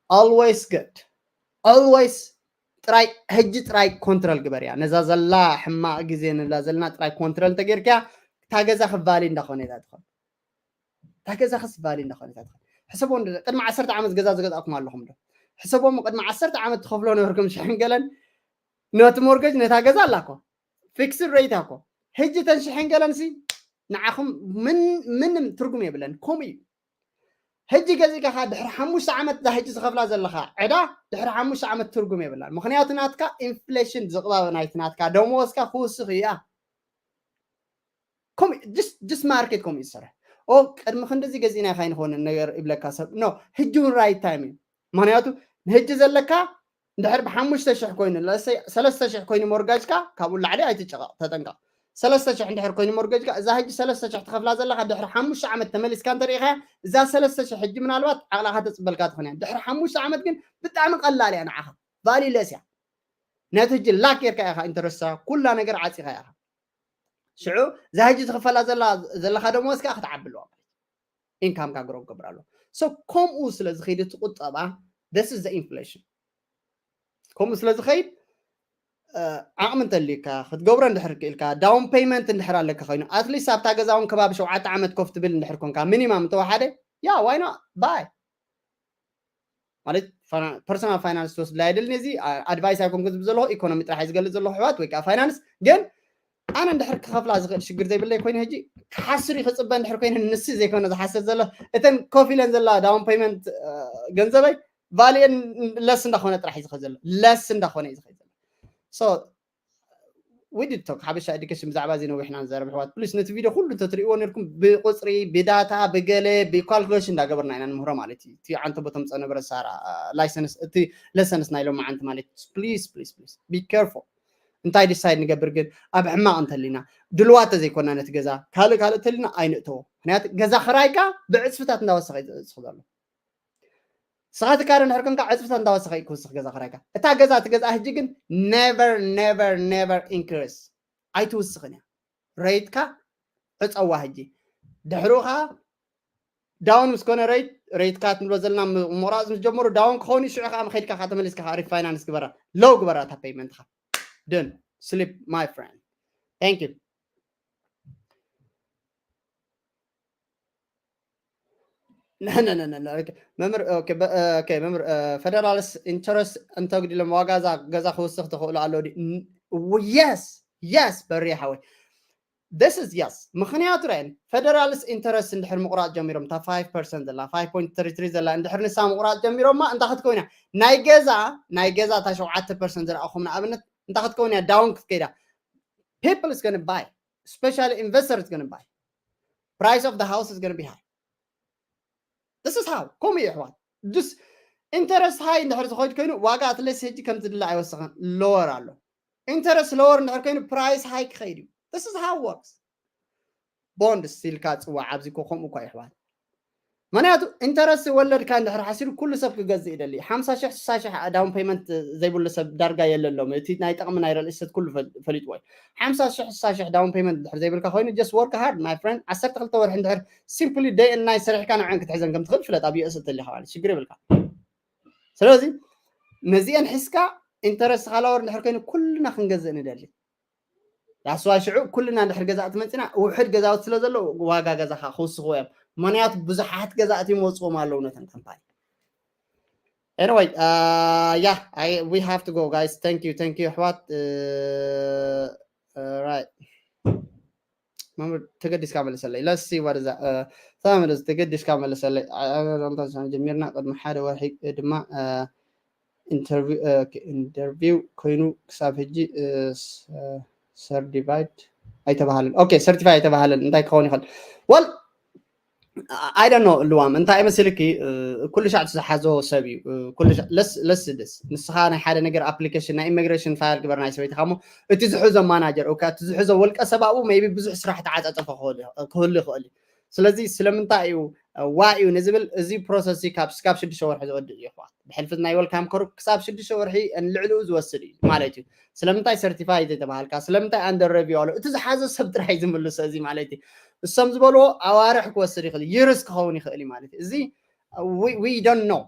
always good always ጥራይ ሕጂ ጥራይ ኮንትረል ግበር እያ ነዛ ዘላ ሕማቕ ግዜ ንላ ዘለና ጥራይ ኮንትረል እንተጌርክያ እታ ገዛ ክባሊ እንዳኾነ እያ ትኾን እታ ገዛ ክስባሊ እንዳኾነ እያ ትኾን ሕሰቦ ቅድሚ ዓሰርተ ዓመት ገዛ ዝገዛእኩም ኣለኹም ዶ ሕሰቦም ቅድሚ ዓሰርተ ዓመት ትኸፍሎ ነበርኩም ሽሕን ገለን ነቲ ሞርገጅ ነታ ገዛ ኣላኮ ፊክስድ ሬት ኣኮ ሕጂ ተን ሽሕን ገለን ሲ ንዓኹም ምንም ትርጉም የብለን ከምኡ እዩ ሕጂ ገዚእካ ድሕሪ ሓሙሽተ ዓመት እዛ ሕጂ ዝኸፍላ ዘለኻ ዕዳ ድሕሪ ሓሙሽተ ዓመት ትርጉም የብላን ምክንያቱ ናትካ ኢንፍሌሽን ዝቕባበ ናይቲ ናትካ ደመወዝካ ክውስኽ እያ ጅስ ማርኬት ከምኡ ይሰርሕ ኦ ቅድሚ ክንድዚ ገዚእና ካይንኾነ ነገር ይብለካ ሰብ ኖ ሕጂ እውን ራይት ታይም እዩ ምክንያቱ ንሕጂ ዘለካ እንድሕር ብሓሙሽተ ሽሕ ኮይኑ ሰለስተ ሽሕ ኮይኑ ሞርጋጅካ ካብኡ ላዕሊ ኣይትጨቐቕ ተጠንቀቕ ሰለስተ ሽሕ እንድሕር ኮይኑ ሞርገጅካ እዛ ሕጂ ሰለስተ ሽሕ ትኸፍላ ዘለካ ድሕሪ ሓሙሽተ ዓመት ተመሊስካ እንተሪኢኻያ እዛ ሰለስተ ሽሕ ሕጂ ምናልባት ዓቕላኻ ተፅበልካ ትኾን እያ ድሕሪ ሓሙሽተ ዓመት ግን ብጣዕሚ ቀላል እያ ንዓኻ ቫሊለስ እያ ነቲ ሕጂ ላክ ጌርካ ኢኻ ኢንተረስታ ኩላ ነገር ዓፂኻ ኢኻ ሽዑ እዛ ሕጂ ትኽፈላ ዘለኻ ደሞዝ ከዓ ክትዓቢ ኣለዋ ኢንካምካ ግሮ ክገብር ኣሎ ከምኡ ስለ ዝኸይድ እቲ ቁጠባ this is the inflation ከምኡ ስለ ዝኸይድ ዓቕሚ እንተልዩካ ክትገብሮ እንድሕር ክኢልካ down payment እንድሕር ኣለካ ኮይኑ ኣትሊስት ኣብታ ገዛ እውን ከባቢ ሸውዓተ ዓመት ኮፍ ትብል እንድሕር ኮንካ ሚኒማም እንተወሓደ yeah why not buy ማለት personal finance ትወስድላ የድልኒ እዚ ኣድቫይስ ኣይኮንኩ ዝብ ዘለኹ ኢኮኖሚ ጥራሕ ዝገልፅ ዘለኹ ኣሕዋት ወይ ከዓ ፋይናንስ ግን ኣነ እንድሕር ክኸፍላ ዝኽእል ሽግር ዘይብለይ ኮይኑ ሕጂ ክሓስር እዩ ክፅበ እንድሕር ኮይኑ ንስ ዘይኮነ ዝሓስር ዘሎ እተን ኮፍ ኢለን ዘላ down payment ገንዘበይ ቫሊየን ለስ እንዳኾነ ጥራሕ እዩ ዝኸ ዘሎ ለስ እንዳኾነ እዩ ዝኸ ዘሎ so we did talk ሓበሻ ኤዱኬሽን ብዛዕባ እዚ ነዊሕና ንዛረብ ኣሕዋት ፕሊስ ነቲ ቪድዮ ኩሉ እንተትሪእዎ ነርኩም ብቁፅሪ ብዳታ ብገለ ብካልኩሌሽን እንዳገበርና ኢና ንምህሮ ማለት እዩ እቲ ዓንተ ቦቶም ፀነበረ ሳራ ላይሰንስ እቲ ለሰንስ ናይ ሎም ዓንቲ ማለት ፕሊስ ፕሊስ ፕሊስ be careful እንታይ ዲሳይድ ንገብር ግን ኣብ ሕማቕ እንተሊና ድልዋት ተዘይኮና ነቲ ገዛ ካልእ ካልእ እንተሊና ኣይንእተዎ ምክንያቱ ገዛ ክራይካ ብዕፅፍታት እንዳወሰኸ እዩ ዝእፅፍ ዘሎ ስኻ ትካረ እንድሕር ኮንካ ዕፅፍታት እንዳወሰኸ እዩ ክውስኽ ገዛ ክራይካ እታ ገዛ ትገዝኣ ሕጂ ግን never never never increase ኣይትውስኽን እያ ሬትካ ዕፀዋ ሕጂ ድሕሩ ከዓ ዳውን ምስ ኮነ ሬት ሬትካ ትንብሎ ዘለና ምቑራፅ ምስ ጀመሩ ዳውን ክኸውን እዩ ሽዑ ከዓ ከይድካ ከዓ ተመሊስካ ከዓ ሪፋይናንስ ግበራ ሎው ግበራ እታ ፔይመንትካ done sleep my friend thank you መምህር መምህር ፈደራልስ ኢንተረስት እንተግዲሎም ዋጋ እዛ ገዛ ክውስኽ ትኽእሉ ኣሎ yes yes በሪ ሓወይ this is yes ምክንያቱ ራይን ፈደራልስ ኢንተረስት እንድሕር ምቁራፅ ጀሚሮም እታ five percent ዘላ five point three three ዘላ እንድሕር ንሳ ምቁራፅ ጀሚሮማ እንታይ ክትከውን እያ ናይ ገዛ ናይ ገዛ እታ ሸውዓተ percent ዝረኣኹም ንኣብነት እንታይ ክትከውን እያ down ክትከይዳ people is gonna buy especially investor is gonna buy price of the house is gonna be high this is how ከምኡ እዩ ኣሕዋት just interest high እንድሕር ዝኸይድ ኮይኑ ዋጋ ኣትለስ ሕጂ ከም ዝድለ ኣይወሰኸን lower ኣሎ interest lower እንድሕር ኮይኑ price high ክኸይድ እዩ this is how works bond ኢልካ ፅዋዕ ኣብዚ እኮ ከምኡ እኳ ይሕዋት ምክንያቱ ኢንተረስት ወለድካ እንድሕር ሓሲሩ ኩሉ ሰብ ክገዝእ ይደሊ ሓምሳ ሽሕ ስሳ ሽሕ down payment ዘይብሉ ሰብ ዳርጋ የለ ሎም እቲ ናይ ጠቕሚ ናይ ሪል ስቴት ኩሉ ፈሊጥዎ እዩ ሓምሳ ሽሕ ስሳ ሽሕ down payment እንድሕር ዘይብልካ ኮይኑ just work hard my friend ዓሰርተ ክልተ ወርሒ እንድሕር simply day and night ሰሪሕካ ንዕን ክትሕዘን ከም ትኽእል ፍለጥ ኣብ ዩኤስ እተሊኻ ማለት ሽግር የብልካ ስለዚ ነዚአን ሒዝካ ኢንተረስት ካላወር እንድሕር ኮይኑ ኩልና ክንገዝእ ንደሊ ዳስዋ ሽዑ ኩልና እንድሕር ገዛእቲ መፂና ውሕድ ገዛውቲ ስለ ዘሎ ዋጋ ገዛኻ ክውስኽዎ እዮም ምክንያቱ ብዙሓት ገዛእቲ ይመፅዎም ኣለዉ ነተን ካምፓኒ anyway uh, yeah I we have to go guys thank you thank you ኣሕዋት uh, uh, right መምህር ተገዲስካ መልሰለይ let's see what is that uh, ተመለስ ተገዲስካ መልሰለይ ጀሚርና ቅድሚ ሓደ ወርሒ ድማ ኢንተርቪው ኮይኑ ክሳብ ሕጂ ሰርዲቫይድ ኣይተባሃለን ኦኬ ሰርቲፋይ ኣይተባሃለን እንታይ ክኸውን ይኽእል well I don't know ልዋም እንታይ መሲልኪ ኩሉ ሻዕ ዝሓዞ ሰብ እዩ። ኩሉ ሻዕ ለስ ለስ ደስ ንስኻ ናይ ሓደ ነገር application ናይ immigration file ግበር ናይ ሰበይትኻ እሞ እቲ ዝሕዞ manager okay እቲ ዝሕዞ ወልቀ ሰብ ኣብኡ maybe ብዙሕ ስራሕ ተዓጻጸፈ ክህሉ ይኽእል እዩ። ስለዚ ስለምንታይ እዩ why እዩ ንዝብል እዚ process ካብ ስካብ ሽዱሽተ ወርሒ ዝወድእ እዩ። ብሕልፊ ናይ welcome corp ክሳብ ሽዱሽተ ወርሒ ንልዕሊኡ ዝወስድ እዩ ማለት እዩ። ስለምንታይ certify ዘይተባሃልካ ስለምንታይ under review ኣሎ እቲ ዝሓዘ ሰብ ጥራይ ዝምልሶ እዚ ማለት እዩ። እሶም ዝበልዎ ኣዋርሕ ክወስድ ይኽእል years ክኸውን ይኽእል እዩ ማለት እዩ። እዚ we don't know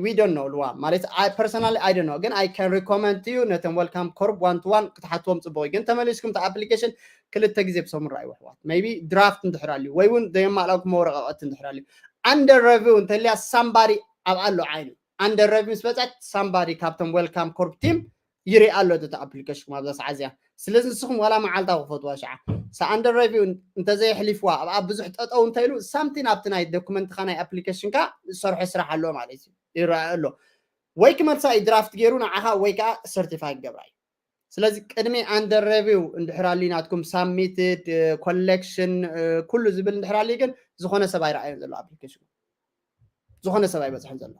we don't know ልዋ ማለት personally I don't know ግን I can recommend to you ነቶም welcome corp one to one ክትሓትዎም ጽቡቕ እዩ። ግን ተመሊስኩም እቲ application ክልተ ግዜ ብሰሙን ረኣይዎ ኣሕዋት maybe draft እንድሕር ኣልዩ ወይ እውን ዘየማልኣኩም ወረቃቐት እንድሕር ኣልዩ under review እንተልያ somebody ኣብ ኣሎ ዓይኑ under review ምስ በጻት somebody ካብቶም welcome corp team ይርኢ ኣሎ እቲ application ኣብዛ ሰዓት እዚኣ። ስለዚ ንስኹም ዋላ መዓልታ ክፈትዋ ሸዓ under review እንተዘየሕሊፍዋ ኣብኣ ብዙሕ ጠጠው እንተኢሉ something ኣብቲ ናይ document ካ ናይ application ካ ዝሰርሖ ስራሕ ኣሎ ማለት እዩ ይረኣ ኣሎ ወይ ክመልሳ እዩ draft ገይሩ ንዓኻ ወይ ከዓ certify ክገብራ እዩ። ስለዚ ቅድሚ under review እንድሕር ኣልዩ ናትኩም submitted collection ኩሉ ዝብል እንድሕር ኣልዩ ግን ዝኾነ ሰብ ኣይረኣዮን ዘሎ application ዝኾነ ሰብ ኣይበፅሕን ዘሎ።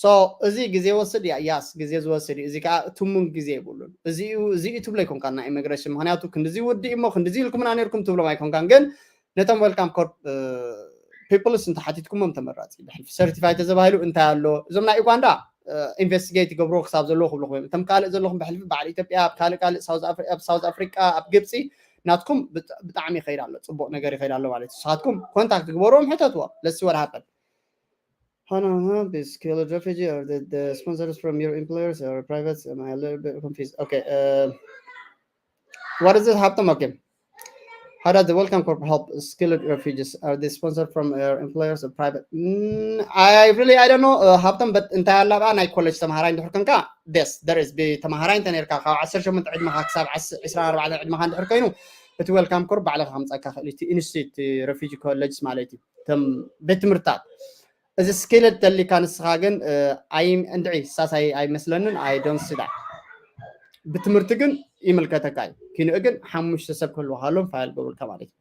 So እዚ ግዜ ወስድ እያ ያስ ግዜ ዝወስድ እዩ። እዚ ከዓ ትሙን ግዜ ይብሉን እዚኡ እዚኡ ትብሎ ኣይኮንካን ናይ immigration ምክንያቱ ክንድዚ ውድእ እሞ ክንድዚ ኢልኩምና ነርኩም ትብሎም ኣይኮንካን ግን ነቶም welcome corp peoples እንተሓቲትኩሞም ተመራፂ ብሕልፊ certify ተዘባሂሉ እንታይ ኣሎ እዞም ናይ ኡጋንዳ investigate ይገብርዎ ክሳብ ዘለዎ ክብልኹም እዮም። እቶም ካልእ ዘለኹም ብሕልፊ በዓል ኢትዮጵያ ኣብ ካልእ ካልእ ኣብ South Africa ኣብ ግብፂ ናትኩም ብጣዕሚ ይኸይድ ኣሎ፣ ፅቡቕ ነገር ይኸይድ ኣሎ ማለት እዩ። ንስኻትኩም contact ግበርዎም፣ ሕተትዎም። Let's see what happened. Hana, huh? Be skilled refugee or the, the sponsors from your employers or private? Am I a little bit confused? Okay. Uh, what is it? Happen? Okay. How does the Welcome Corp help skilled refugees? Are they sponsored from your employers or private? Mm, I really, I don't know. Uh, ሃብቶም but እንታይ ኣላ ብኣ ናይ ኮሌጅ ተምሃራይ እንድሕር ኮንካ ደስ there is ብተምሃራይ እንተ ነርካ ካብ ዓሰርተ ሸሞንተ ዕድመኻ ክሳብ ዕስራን ኣርባዕተን ዕድመኻ እንድሕር ኮይኑ እቲ Welcome Corp ባዕልኻ ከምፀካ ክእል እቲ ኢንስቲትዩት refugee ኮሌጅ ማለት እዩ። እቶም ቤት ትምህርትታት እዚ skilled ተሊካ ንስኻ ግን ኣይ እንድዒ ሳሳይ ኣይመስለንን። I don't see that። ብትምህርቲ ግን ይምልከተካ እዩ። ኪንኡ ግን ሓሙሽተ ሰብ ክህልወካ ኣለዎም file ገብሩልካ ማለት እዩ።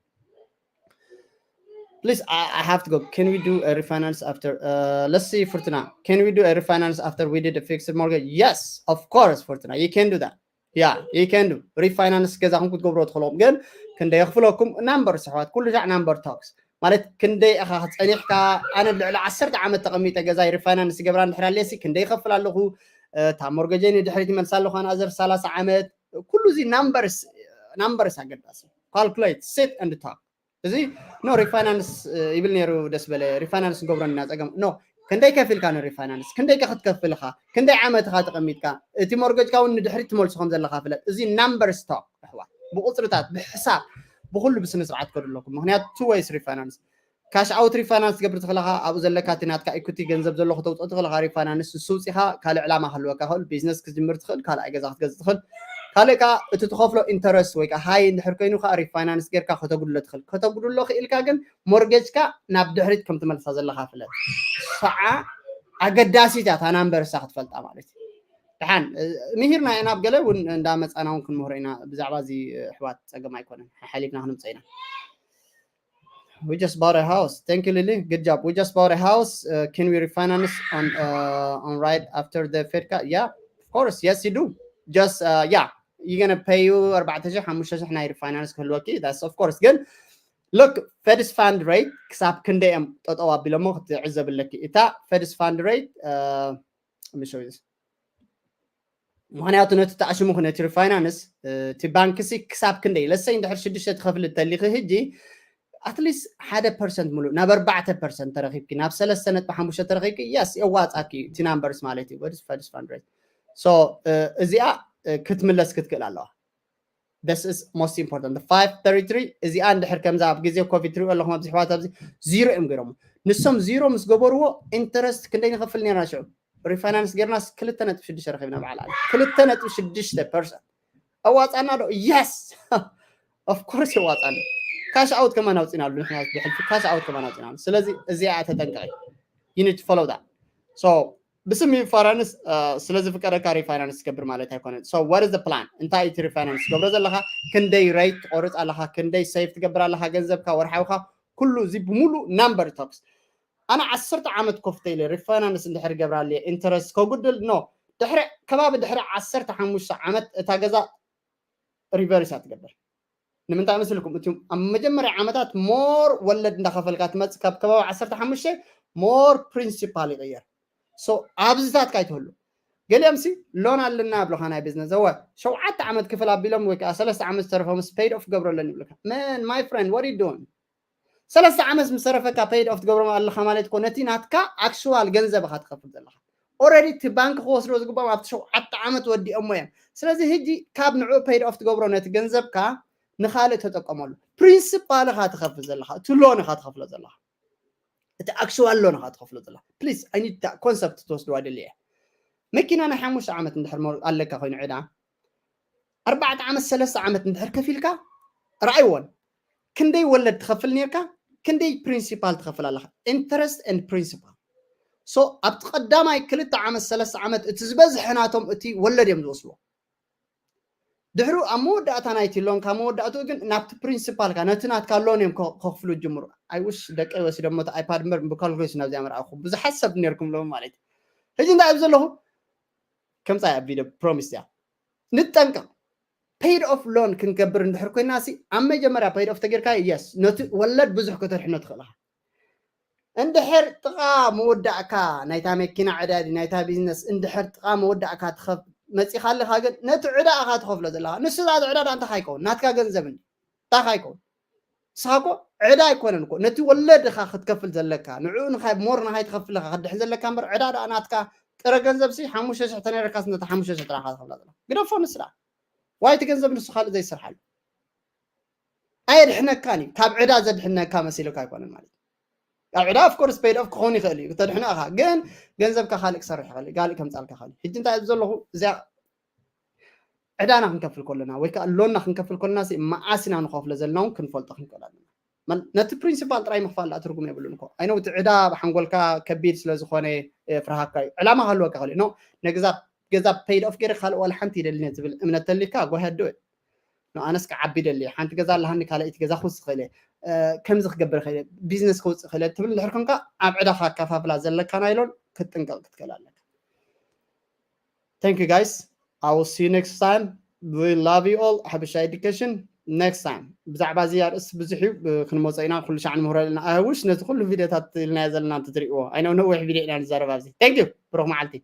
Please, I, I have to go. Can we do a refinance after? Uh, let's see, Fortuna. Can we do a refinance after we did a fixed mortgage? Yes, of course, Fortuna. You can do that. Yeah, you can do. Refinance ገዛኹም ክትገብሮ ትኽእሎም ግን ክንደይ የኽፍለኩም number ኣሕዋት ኩሉ ሻዕ number talks ማለት ክንደይ ኢኻ ጸኒሕካ ኣነ ልዕሊ ዓሰርተ ዓመት ተቐሚጠ ገዛይ refinance ገብራ እንድሕር ኣለሲ ክንደይ ይኸፍል ኣለኹ እታ ሞርገጀይ ንድሕሪት ይመልሳ ኣለኹ ኣነ ኣዘር ሰላሳ ዓመት ኩሉ እዚ numbers numbers ኣገዳሲ calculate sit and talk እዚ no refinance ይብል ነይሩ ደስ በለ refinance ንገብረና ጸገም no ክንደይ ከፊልካ ን refinance ክንደይ ከ ክትከፍል ኢኻ ክንደይ ዓመት ኢኻ ተቐሚጥካ እቲ mortgage ካ እውን ንድሕሪት ትመልሶ ከም ዘለኻ ፍለጥ እዚ numbers talk ኣሕዋት ብቁጽርታት ብሕሳብ ብኩሉ ብስነ ስርዓት ከዱ ኣለኩም ምክንያቱ two ways refinance cash out refinance ትገብር ትኽእልኻ ኣብኡ ዘለካ እቲ ናትካ equity ገንዘብ ዘሎ ክተውፅኦ ትኽእልኻ refinance ንሱ ውፂኻ ካልእ ዕላማ ክህልወካ ክእል business ክትጅምር ትኽእል ካልኣይ ገዛ ክትገዝእ ትኽእል ካልእ ከዓ እቲ ትኸፍሎ interest ወይ ከዓ high እንድሕር ኮይኑ ከዓ refinance ጌርካ ከተጉድሎ ትኽእል ከተጉድሎ ክኢልካ ግን mortgage ካ ናብ ድሕሪት ከም ትመልሳ ዘለኻ ፍለጥ ሰዓ ኣገዳሲት እያ እታ number እሳ ክትፈልጣ ማለት እዩ ድሓን ምሂርና ኢና ኣብ ገለ እውን እንዳመፃና እውን ክንምህሮ ኢና ብዛዕባ እዚ ኣሕዋት ፀገም ኣይኮነን ሓሊፍና ክንምፀ ኢና We just bought a house. Thank you, Lily. Good job. We just bought a house. Uh, can we refinance on uh, on right after the Fed cut? Yeah, of course. Yes, you do. Just uh, yeah, you're gonna pay you ኣርባዕተ ሺሕ ሓሙሽተ ሺሕ ናይ refinance ክህልወኪ. That's of course. ግን look, Fed's fund rate ክሳብ ክንደይ እዮም ጠጠው ኣቢሎሞ ክትዕዘብ ኣለኪ። እታ Fed's fund rate uh, let me show you this. ምክንያቱ ነቲ ተኣሽሙኹ ነቲ refinance እቲ ባንክሲ ክሳብ ክንደይ ለሰይ እንድሕር ሽዱሽተ ትኸፍል እተሊኺ ህጂ at least ሓደ percent ሙሉእ ናብ ኣርባዕተ percent ተረኺብኪ ናብ ሰለስተ ነጥቢ ሓሙሽተ ተረኺብኪ yes የዋፃኪ እዩ እቲ numbers ማለት እዩ what is Fed's fund rate so እዚኣ ክትምለስ ክትክእል ኣለዋ this is most important five thirty three እዚኣ እንድሕር ከምዛ ኣብ ግዜ ኮቪድ ትሪኦ ኣለኹም ኣብዚ ሕዋት ኣብዚ ዚሮ እዮም ገይሮም ንሶም ዚሮ ምስ ገበርዎ interest ክንደይ ንኸፍል ነርና ሽዑ refinance ጌርናስ ክልተ ነጥቢ ሽዱሽተ ረኺብና በዓል ዓሊ ክልተ ነጥቢ ሽዱሽተ percent ኣዋፃና ዶ yes of course የዋፃና cash out ከማን ኣውፂናሉ ንሕና ብሕልፊ cash out ከማን ኣውፂናሉ ስለዚ እዚኣ ተጠንቀቂ you need to follow that so ብስም refinance ስለ ዝፍቀደካ refinance ትገብር ማለት ኣይኮነን so what is the plan እንታይ እቲ refinance ትገብሮ ዘለካ ክንደይ rate ትቆርፅ ኣለካ ክንደይ save ትገብር ኣለካ ገንዘብካ ወርሓውካ ኩሉ እዚ ብምሉእ number talks ኣነ ዓሰርተ ዓመት ኮፍተ ኢለ ሪፋይናንስ እንድሕር ገብራለ ኢንተረስት ከጉድል ኖ ድሕሪ ከባቢ ድሕሪ ዓሰርተ ሓሙሽተ ዓመት እታ ገዛ ሪቨርስ ትገብር። ንምንታይ መስልኩም? እቲም ኣብ መጀመርያ ዓመታት ሞር ወለድ እንዳኸፈልካ ትመፅእ፣ ካብ ከባቢ ዓሰርተ ሓሙሽተ ሞር ፕሪንሲፓል ይቕየር። ሶ ኣብዚታትካ ይትህሉ። ገሊኦም ሲ ሎን ኣለና ኣብለካ ናይ ቢዝነስ እወ ሸውዓተ ዓመት ክፍል ኣቢሎም ወይ ከዓ ሰለስተ ዓመት ዝተረፎምስ ፔይድ ኦፍ ገብረለን ይብልካ። መን ማይ ፍሬንድ ወሪ ዱን ሰለስተ ዓመት ምስ ተረፈካ ፔይድ ኦፍ ትገብሮም ኣለካ ማለት እኮ ነቲ ናትካ ኣክሽዋል ገንዘብ ኢካ ትኸፍል ዘለካ። ኦረዲ እቲ ባንክ ክወስዶ ዝግባኦም ኣብቲ ሸውዓተ ዓመት ወዲኦሞ እዮም። ስለዚ ህጂ ካብ ንዑ ፔይድ ኦፍ ትገብሮ ነቲ ገንዘብካ ንካልእ ተጠቀመሉ። ፕሪንሲፓል ኢካ ትኸፍል ዘለካ፣ እቲ ሎን ኢካ ትኸፍሎ ዘለካ፣ እቲ ኣክሽዋል ሎን ኢካ ትኸፍሎ ዘለካ። ፕሊዝ ኣይ ኒድ ኮንሰፕት ትወስድዋ ደሊ እየ። መኪና ናይ ሓሙሽተ ዓመት እንድሕር ኣለካ ኮይኑ ዕዳ ኣርባዕተ ዓመት ሰለስተ ዓመት እንድሕር ከፊልካ ረኣይዎን ክንደይ ወለድ ትኸፍል ነርካ፣ ክንደይ ፕሪንሲፓል ትኸፍል ኣለካ፣ ኢንተረስት ኤንድ ፕሪንሲፓል። ሶ ኣብቲ ቀዳማይ ክልተ ዓመት ሰለስተ ዓመት እቲ ዝበዝሐ ናቶም እቲ ወለድ እዮም ዝወስድዎ። ድሕሩ ኣብ መወዳእታ ናይቲ ሎን ካብ መወዳእትኡ ግን ናብቲ ፕሪንሲፓልካ ነቲ ናትካ ሎን እዮም ከ- ከኽፍሉ ጅምሩ። ኣይ ውሽ ደቀይ ወሲዶሞ እቲ ኣይፓድ እምበር ብካልኩሌሽን ኣብዚኣ መርኣኹ ብዙሓት ሰብ ነርኩም ሎም ማለት እዩ። ሕጂ እንታይ ኣብ ዘለኹ ከምፃ ኣብ ቪድዮ ፕሮሚስ እያ ንጠንቀቕ። ፔይድ ኦፍ ሎን ክንገብር እንድሕር ኮይና ሲ ኣብ መጀመርያ ፔይድ ኦፍ ተጌርካ የስ ነቲ ወለድ ብዙሕ ከተድሕኖ ትኽእል ኢኻ። እንድሕር ጥቓ መወዳእካ ናይታ መኪና ዕዳ ድዩ ናይታ ቢዝነስ እንድሕር ጥቓ መወዳእካ ትኸፍ መፂኻ ኣለኻ ግን ነቲ ዕዳ ኢኻ ትኸፍሎ ዘለኻ። ንሱ ዛት ዕዳ ዳ እንታኻ ይከውን ናትካ ገንዘብ እንዲ እንታኻ ይከውን። ንስኻ እኮ ዕዳ ኣይኮነን እኮ ነቲ ወለድ ኢኻ ክትከፍል ዘለካ ንዕኡ ንኻይ ሞር ንኻይ ትኸፍል ኢኻ ክትድሕን ዘለካ እምበር ዕዳ ዳ ናትካ ጥረ ገንዘብ ሲ ሓሙሽተ ሽሕ ተነረካስ ነቲ ሓሙሽተ ሽሕ ጥራኻ ትኸፍላ ዘለኻ። ግደፎ ንስዳ ዋይ እቲ ገንዘብ ንሱ ካልእ ዘይሰርሓሉ ኣየድሕነካን እዩ። ካብ ዕዳ ዘድሕነካ መሲሉካ ኣይኮነን ማለት እዩ። ካብ ዕዳ ኦፍኮርስ ፔይድ ኦፍ ክኸውን ይኽእል እዩ ክተድሕኖ ኢኻ ግን ገንዘብካ ካልእ ክሰርሕ ይኽእል ካልእ ከምፃልካ ይኽእል። ሕጂ እንታይ ኣብዚ ዘለኹ እዚኣ ዕዳና ክንከፍል ከለና ወይ ከዓ ሎንና ክንከፍል ከለና ሲ መዓስ ኢና ንኸፍሎ ዘለና እውን ክንፈልጦ ክንክእል ኣለና። መን- ነቲ ፕሪንሲፓል ጥራይ ምኽፋል ዳ ትርጉም የብሉን እኮ ኣይነው እቲ ዕዳ ብሓንጎልካ ከቢድ ስለ ዝኾነ እ፣ ፍርሃካ እዩ ዕላማ ክህልወካ ይኽእል እዩ። ኖ ነገዛ ገዛ ፔይድ ኦፍ ገይረ ካልእ ዋላ ሓንቲ ይደልነ ዝብል እምነት ተልካ ጎሃዶ ኣነስ ክዓቢ ደሊ ሓንቲ ገዛ ኣለሃኒ ካልኣይቲ ገዛ ክውፅእ ክእለ ከምዚ ክገብር ክእለ ቢዝነስ ክውፅእ ክእለ ትብል እንድሕር ኮንካ ኣብ ዕዳኻ ኣከፋፍላ ዘለካ ናይሎን ክትጥንቀቕ ክትክእል ኣለካ። Thank you guys. I will see you next time. We love you all. Habesha education. Next time ብዛዕባ እዚ ኣርእስቲ ብዙሕ እዩ ብ- ክንመፀ ኢና ኩሉ ሻዕ ንምህሮ ኣለና። I wish ነዚ ኩሉ ቪድዮታት ኢልናዮ ዘለና እንተትሪእዎ ኣይነው ነዊሕ ቪድዮ ኢና ንዛረብ ኣብዚ። Thank you. ብሩኽ መዓልቲ።